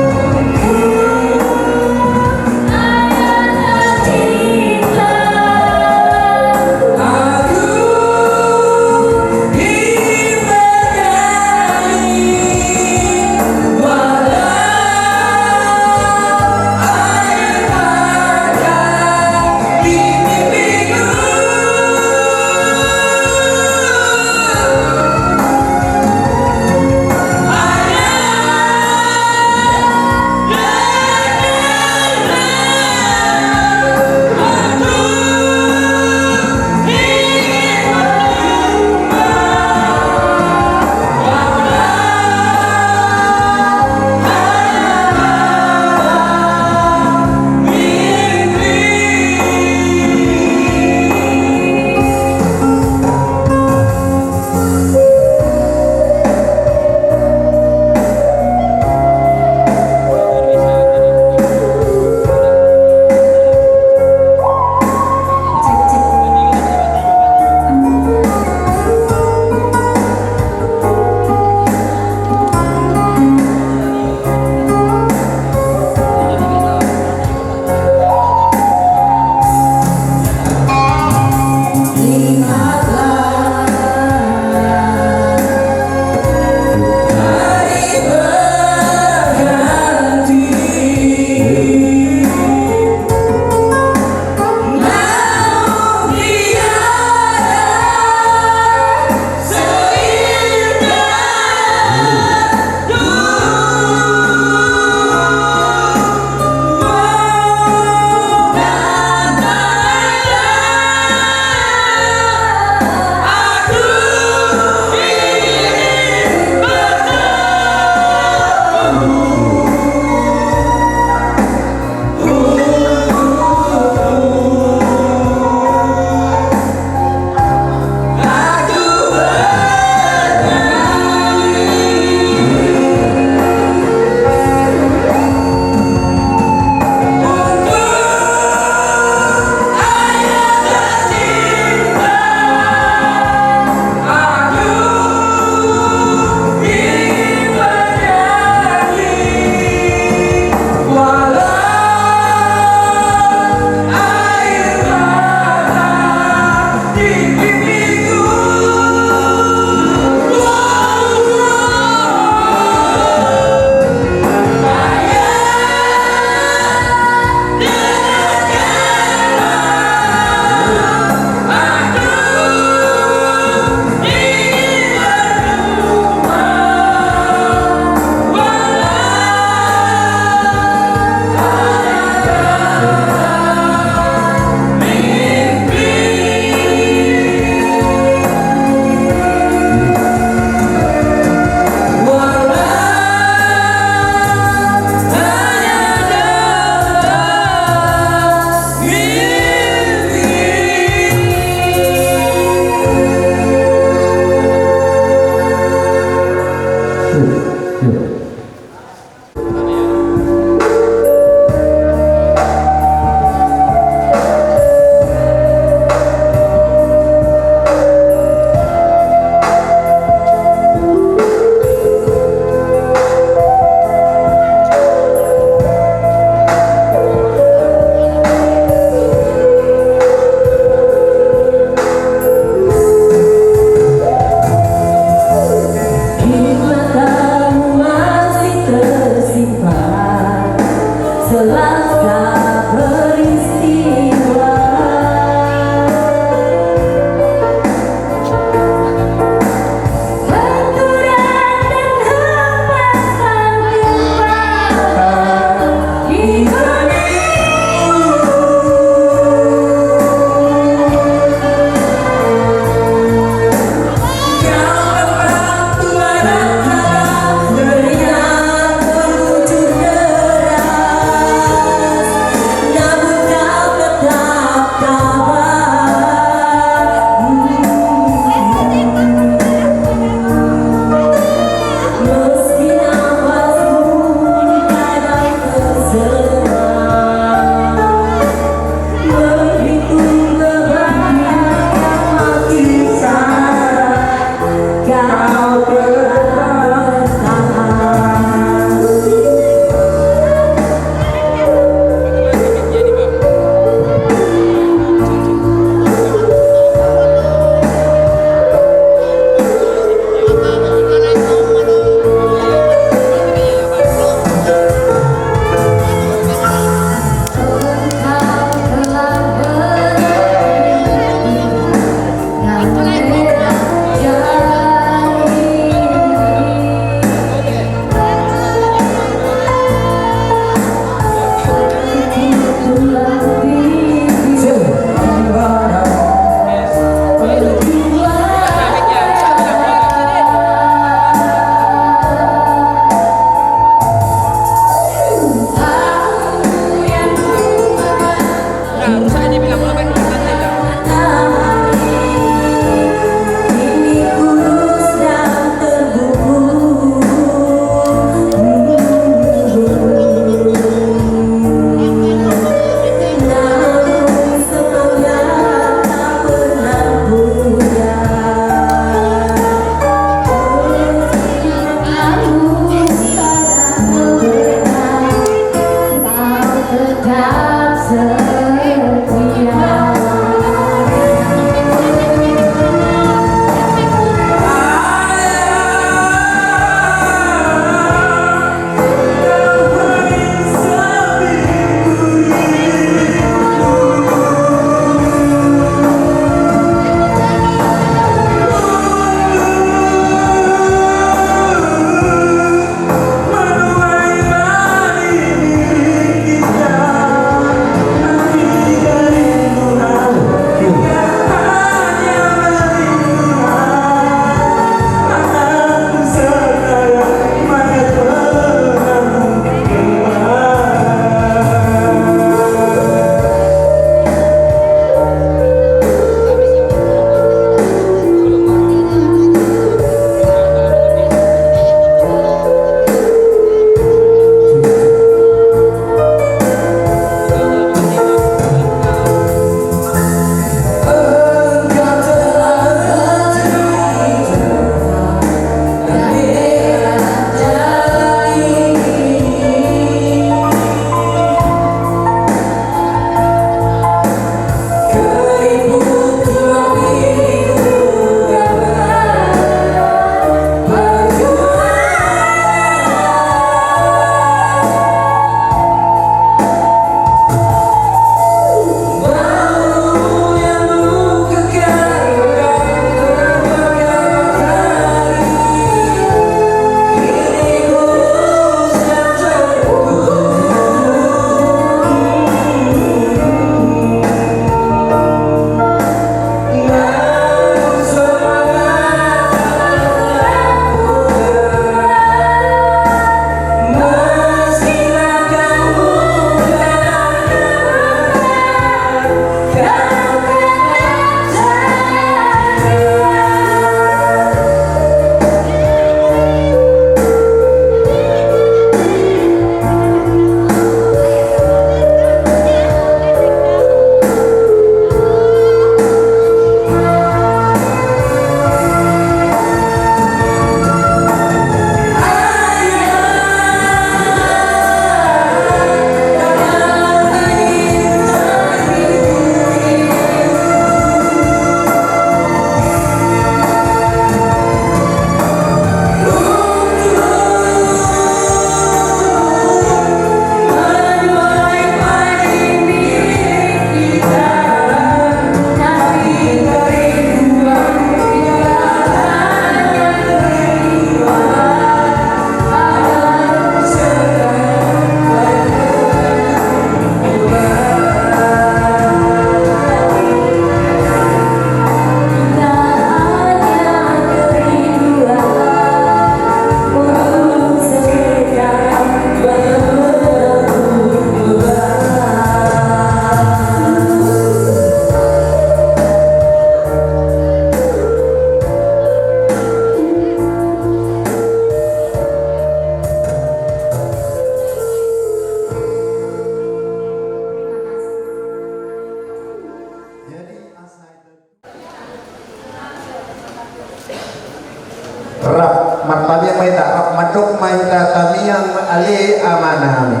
Rap martamiang ma hita, rap mandok ma hita tamiang. Ale Amanami.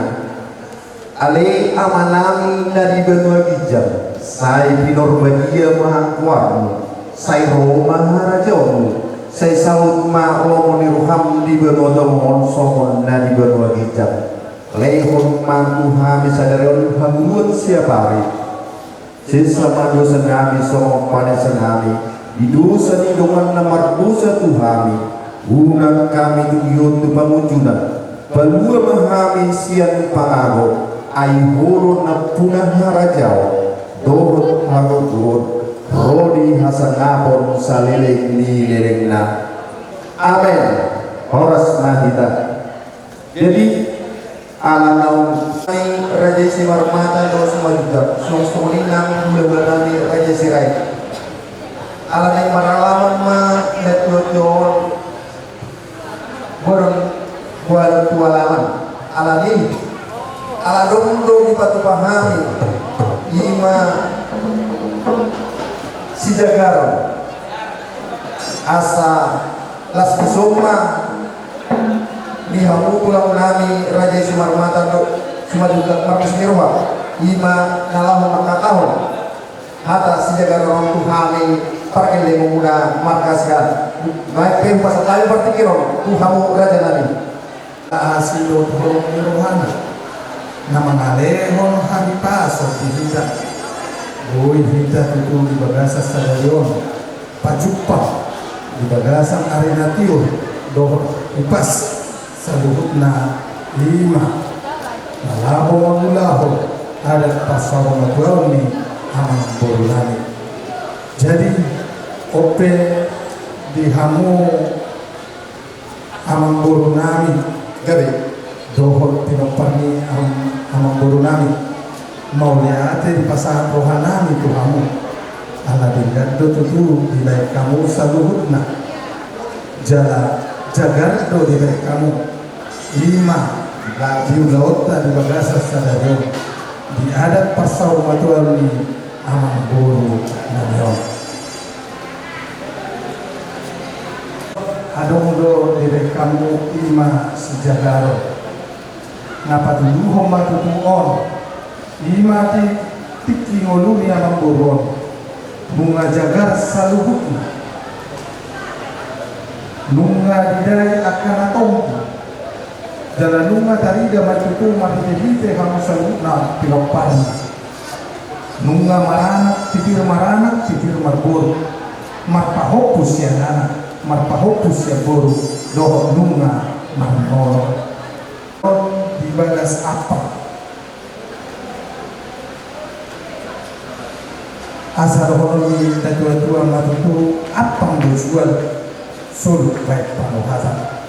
Ale Amanami na di banua ginjang, sai pinarbadia ma goarmu, sai ro ma harajaonmu, sai saut ma lomo ni roham di banua tonga on songon na di banua ginjang. Lehon ma tu hami sadari on hangoluan siapari. Sesa ma dosanami songon panesanami di dosa ni dongan na mardosa tu hami. Unang hami tugi on tu pangunjunan. Palua ma hami sian pangago. Ai Ho do nampuna harajaon dohot hagogoon ro di hasangapon saleleng ni lelengna. Amen. Horas ma hita. Jadi, ala naung ni Raja Simarmata do Simanjuntak, suang songon i nang hulahula nami Raja Sirait. Ala naeng maralaman ma natuatua on, godang godang tu alaman. Ala ni, ala dong do dipatupa hami, i ma sijagaron. Asa las ni somba di hamu tulang nami Raja Simarmata do Simanjuntak marlas ni roha, i ma na laho mangkatahon hata sijagaron tu hami pargellengon muna marhasian. Baen pe hupasahat hami partingkiron tu hamu raja nami. Asi do tu holong ni rohana na mangalehon hahipason di hita. Boi hita tutu di bagasan sadari on pajumpang di bagasan ari na tio dohot hipas saluhutna, i ma na laho mangulahon adat parsaulimatulaon ni amangboru nami. Jadi, on pe di hamu amangboru nami, gabe, dohot pinompar ni am-, amangboru nami, mauliate dipasahat roha nami tu hamu. Ala denggan do tutu dibaen hamu saluhutna. Jala jagar do dibaen hamu. I ma di ulaonta di bagasan sadari on di adat parsaulimatulaon ni amangboru nami on. Adong do dibaen hamu i ma sijagaron. Na patuluhon ma tutu on, i ma di tingki ngolu ni amangboru on. Nunga jagar saluhutna. Nunga didai angka na tompu. Jala nunga tarida ma tutu marhitehite hamu saluhutna pinomparna. Nunga maranak, pipir maranak, pipir marboru. Marpahompu sian anak, marpahompu sian boru, dohot nunga marnono. Di bagas ampang. Asa dohonon ni natuatua ma tutu, ampang do jual, soluk baen panuhatan.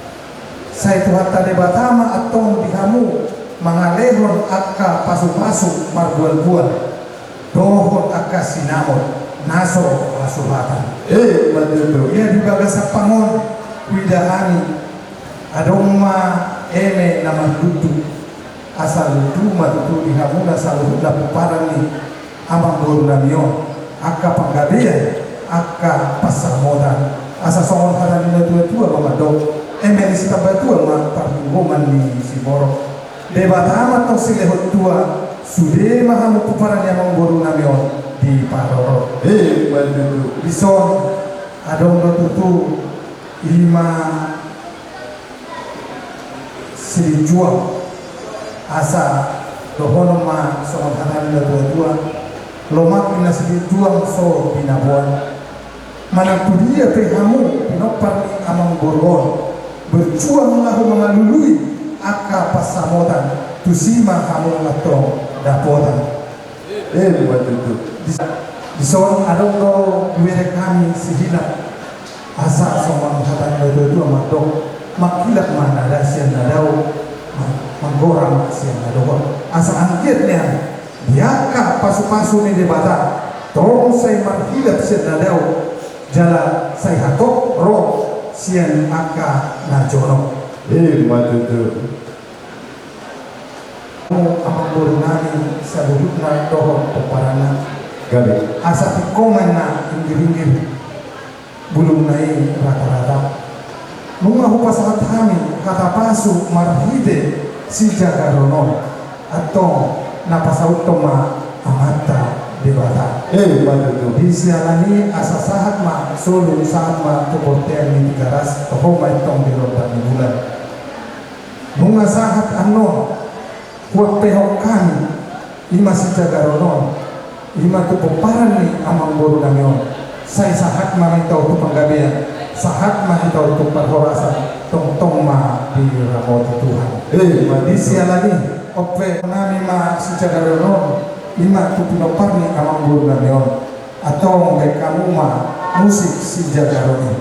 Sai Tuhanta Debata ma antong di hamu mangalehon angka pasupasu marbualbual dohot angka sinamot na so hasuhatan. Emma tutu. Ia di bagas ampang on huida hami, adong ma eme na marlundu. Asa lundu ma tutu di hamuna saluhutna pomparan ni amangboru nami on, angka panggabean, angka pansamotan. Asa songon hata ni natuatua ma mandok, eme ni sitambatua ma parlinggoman ni siborok. Debata ma antong silehon tua, sude ma hamu pomparan ni amangboru nami on diparorot. Emma tutu. Dison, adong do tutu, i ma silinjuang. Asa dohonon ma songon hata ni natuatua, lomak ni na silinjuang so binaboan. Manang tudia pe hamu pinompar ni amangboru on, berjuang laho mangalului angka pansamotan, tusi ma hamu antong dapotan. Emma tutu. Dis-, dison adong do hubereng hami sihilap. Asa songon hata ni natuatua mandok, manghilap ma na da sian na dao, ma-, manggora ma sian na dohot. Asa anggiat nian di angka pasupasu ni Debata, tong sai marhilap sian na dao, jala sai hatop ro sian angka na jonok. Emma tutu. Amangboru nami saluhutna dohot pomparanna. Gabe. Asa tingko ma inna inggir-inggir, bulungna i rata-rata. Nunga hupasahat hami hata pasu marhite sijagaron on, antong na pasauthon ma Amanta Debata. Eh, betul. Di siala ni i asa sahat ma solu, sahat ma tu bontean ni Tigaras, toho ma antong di rondang ni bulan. Nunga sahat annon, huampehon hami, i ma sijagaron on, i ma tu pomparan ni amangboru nami on. Sai sahat ma hita on tu panggabean, sahat ma hita on tu parhorasan, tongtong ma diramoti Tuhan. Eh, ma di siala ni i, ompehon nami ma sijagaron on, i ma tu pinompar ni amangboru nami on. Antong baen hamu ma musik sijagaron i.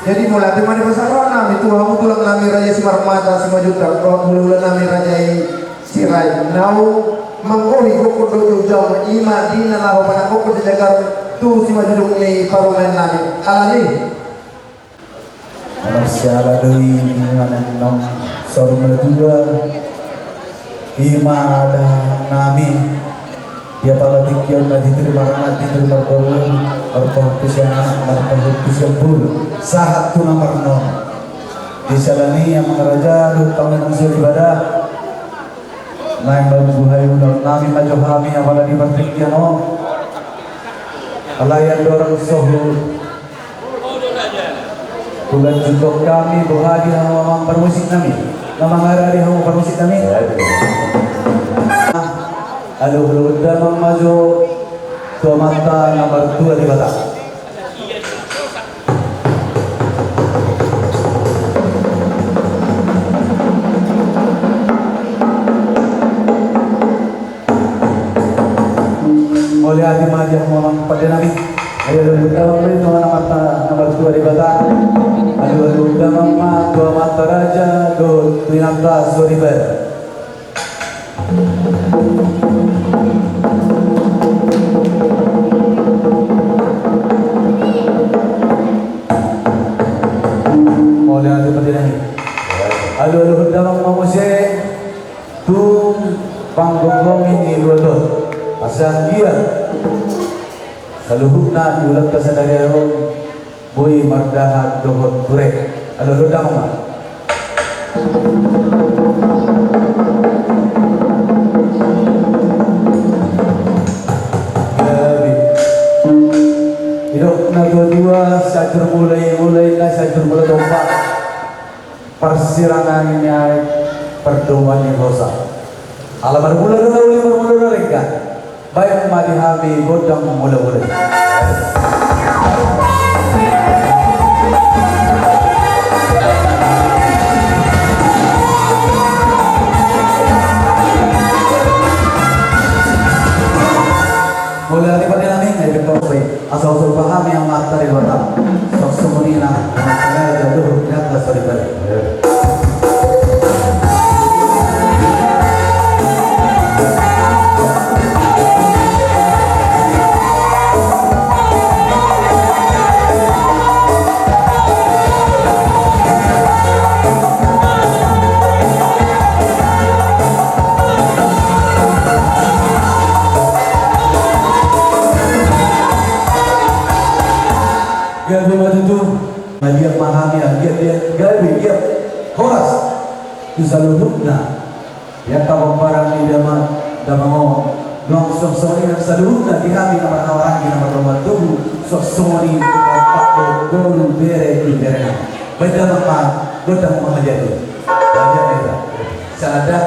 Jadi mauliate ma di pasahat roha nami tu hamu tulang nami Raja Simarmata Simanjuntak dohot hulahula nami Raja i Sirait, naung manggohi gokhon dohot jaujau, i ma di na laho pananggokhon sijagaron tu simanjujung ni parumaen nami. Alani. Marsiala do i di na naeng naung saur matua, i ma dahan nami. Di apala tingki on na di tiri maranak, di tiri marboru, marpahompu sian anak, marpahompu sian boru, sahat tu na marnono. Di siala ni i amang raja dohot pangurusi ibada, naeng mambuhai ulaon nami ma jo hami apala di partingkian on. Alai andorang so hu Hulanjuthon hami, boha di hamu amang parmusik nami? Na mangaradi hamu parmusik nami? Alualuhon damang ma jo tu Amanta na martua Debata. Mauliate ma di hamu amang pande nami. Alualuhon damang ma jo tu Amanta na martua Debata. Alualuhon damang ma tu amanta raja dohot tu inanta soripada. Mauliate pande nami. Alualuhon damang ma muse tu panggonggong ni luat on, asa anggiat saluhutna di ulaonta sadari on boi mardahan dohot ture. Alualuhon damang ma. Gabe. Didok na tuatua, Sianjur Mula i, mula i na Sianjur Mula Tombak. Parsirangan ni aek, pardomuan ni hosa. Ala marmula do na uli, marmula do na denggan. Baen ma di hami gondang mulamula i. Saluhutna, ia kawan barang ni dama-, damang on, nuaeng suang songon i nang saluhutna di hami na marhahamaranggi na mardomu tubu, suang songon i rampak do boru bere di bere na. Baik damang ma, godang ma jadi. Banyak ya, Pak. Sada.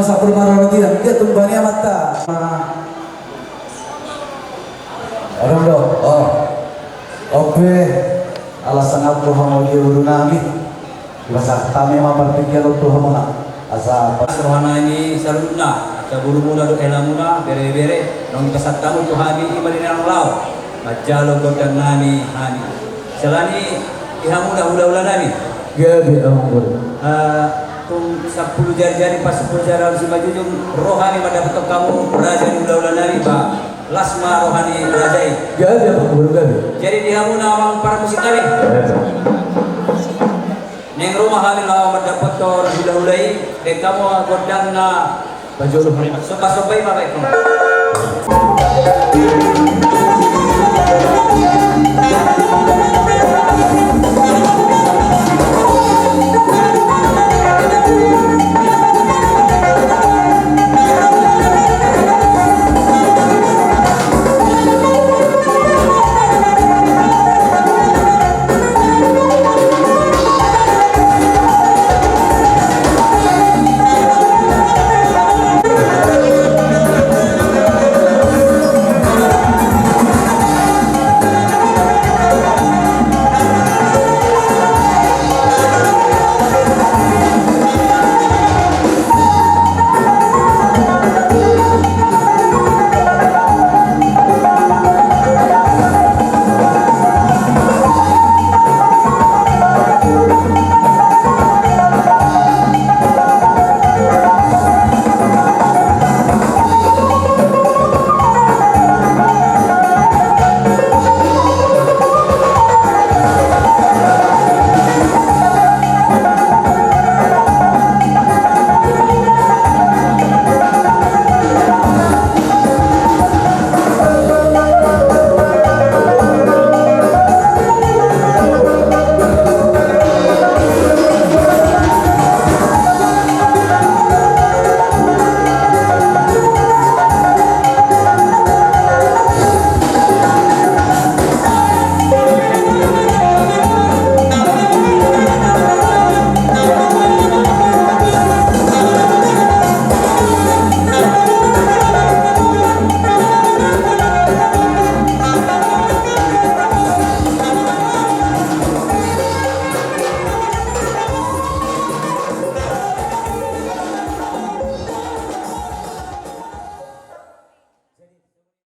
Sampulu marorot ian, dia tumbani amanta. Adong do, oh. Ope, ala sangap roha mauliate boru nami. Dipasahat hami ma partingkian on tu hamuna. Asa roha nami saluhutna, asa borumuna dohot helamuna, bere-bere, naung dipasahat hamu tu hami, i ma di na laho manjalo gondang nami hami. Siala ni i hamuna hula-hula nami. Gabe amang boru. Eh, tung sampulu jari-jari, pas sampulu jari alu simanjujung, roha ni mandapothon hamu raja ni hula-hula nami, ba las ma roha ni raja i. Gabe amang boru, gabe. Jadi di hamuna amang parmusik nami. Gabe. Naeng ro ma hami laho mandapothon hula-hula i, baen hamu gondang na pajolo. Somba-somba i ma baen hamu.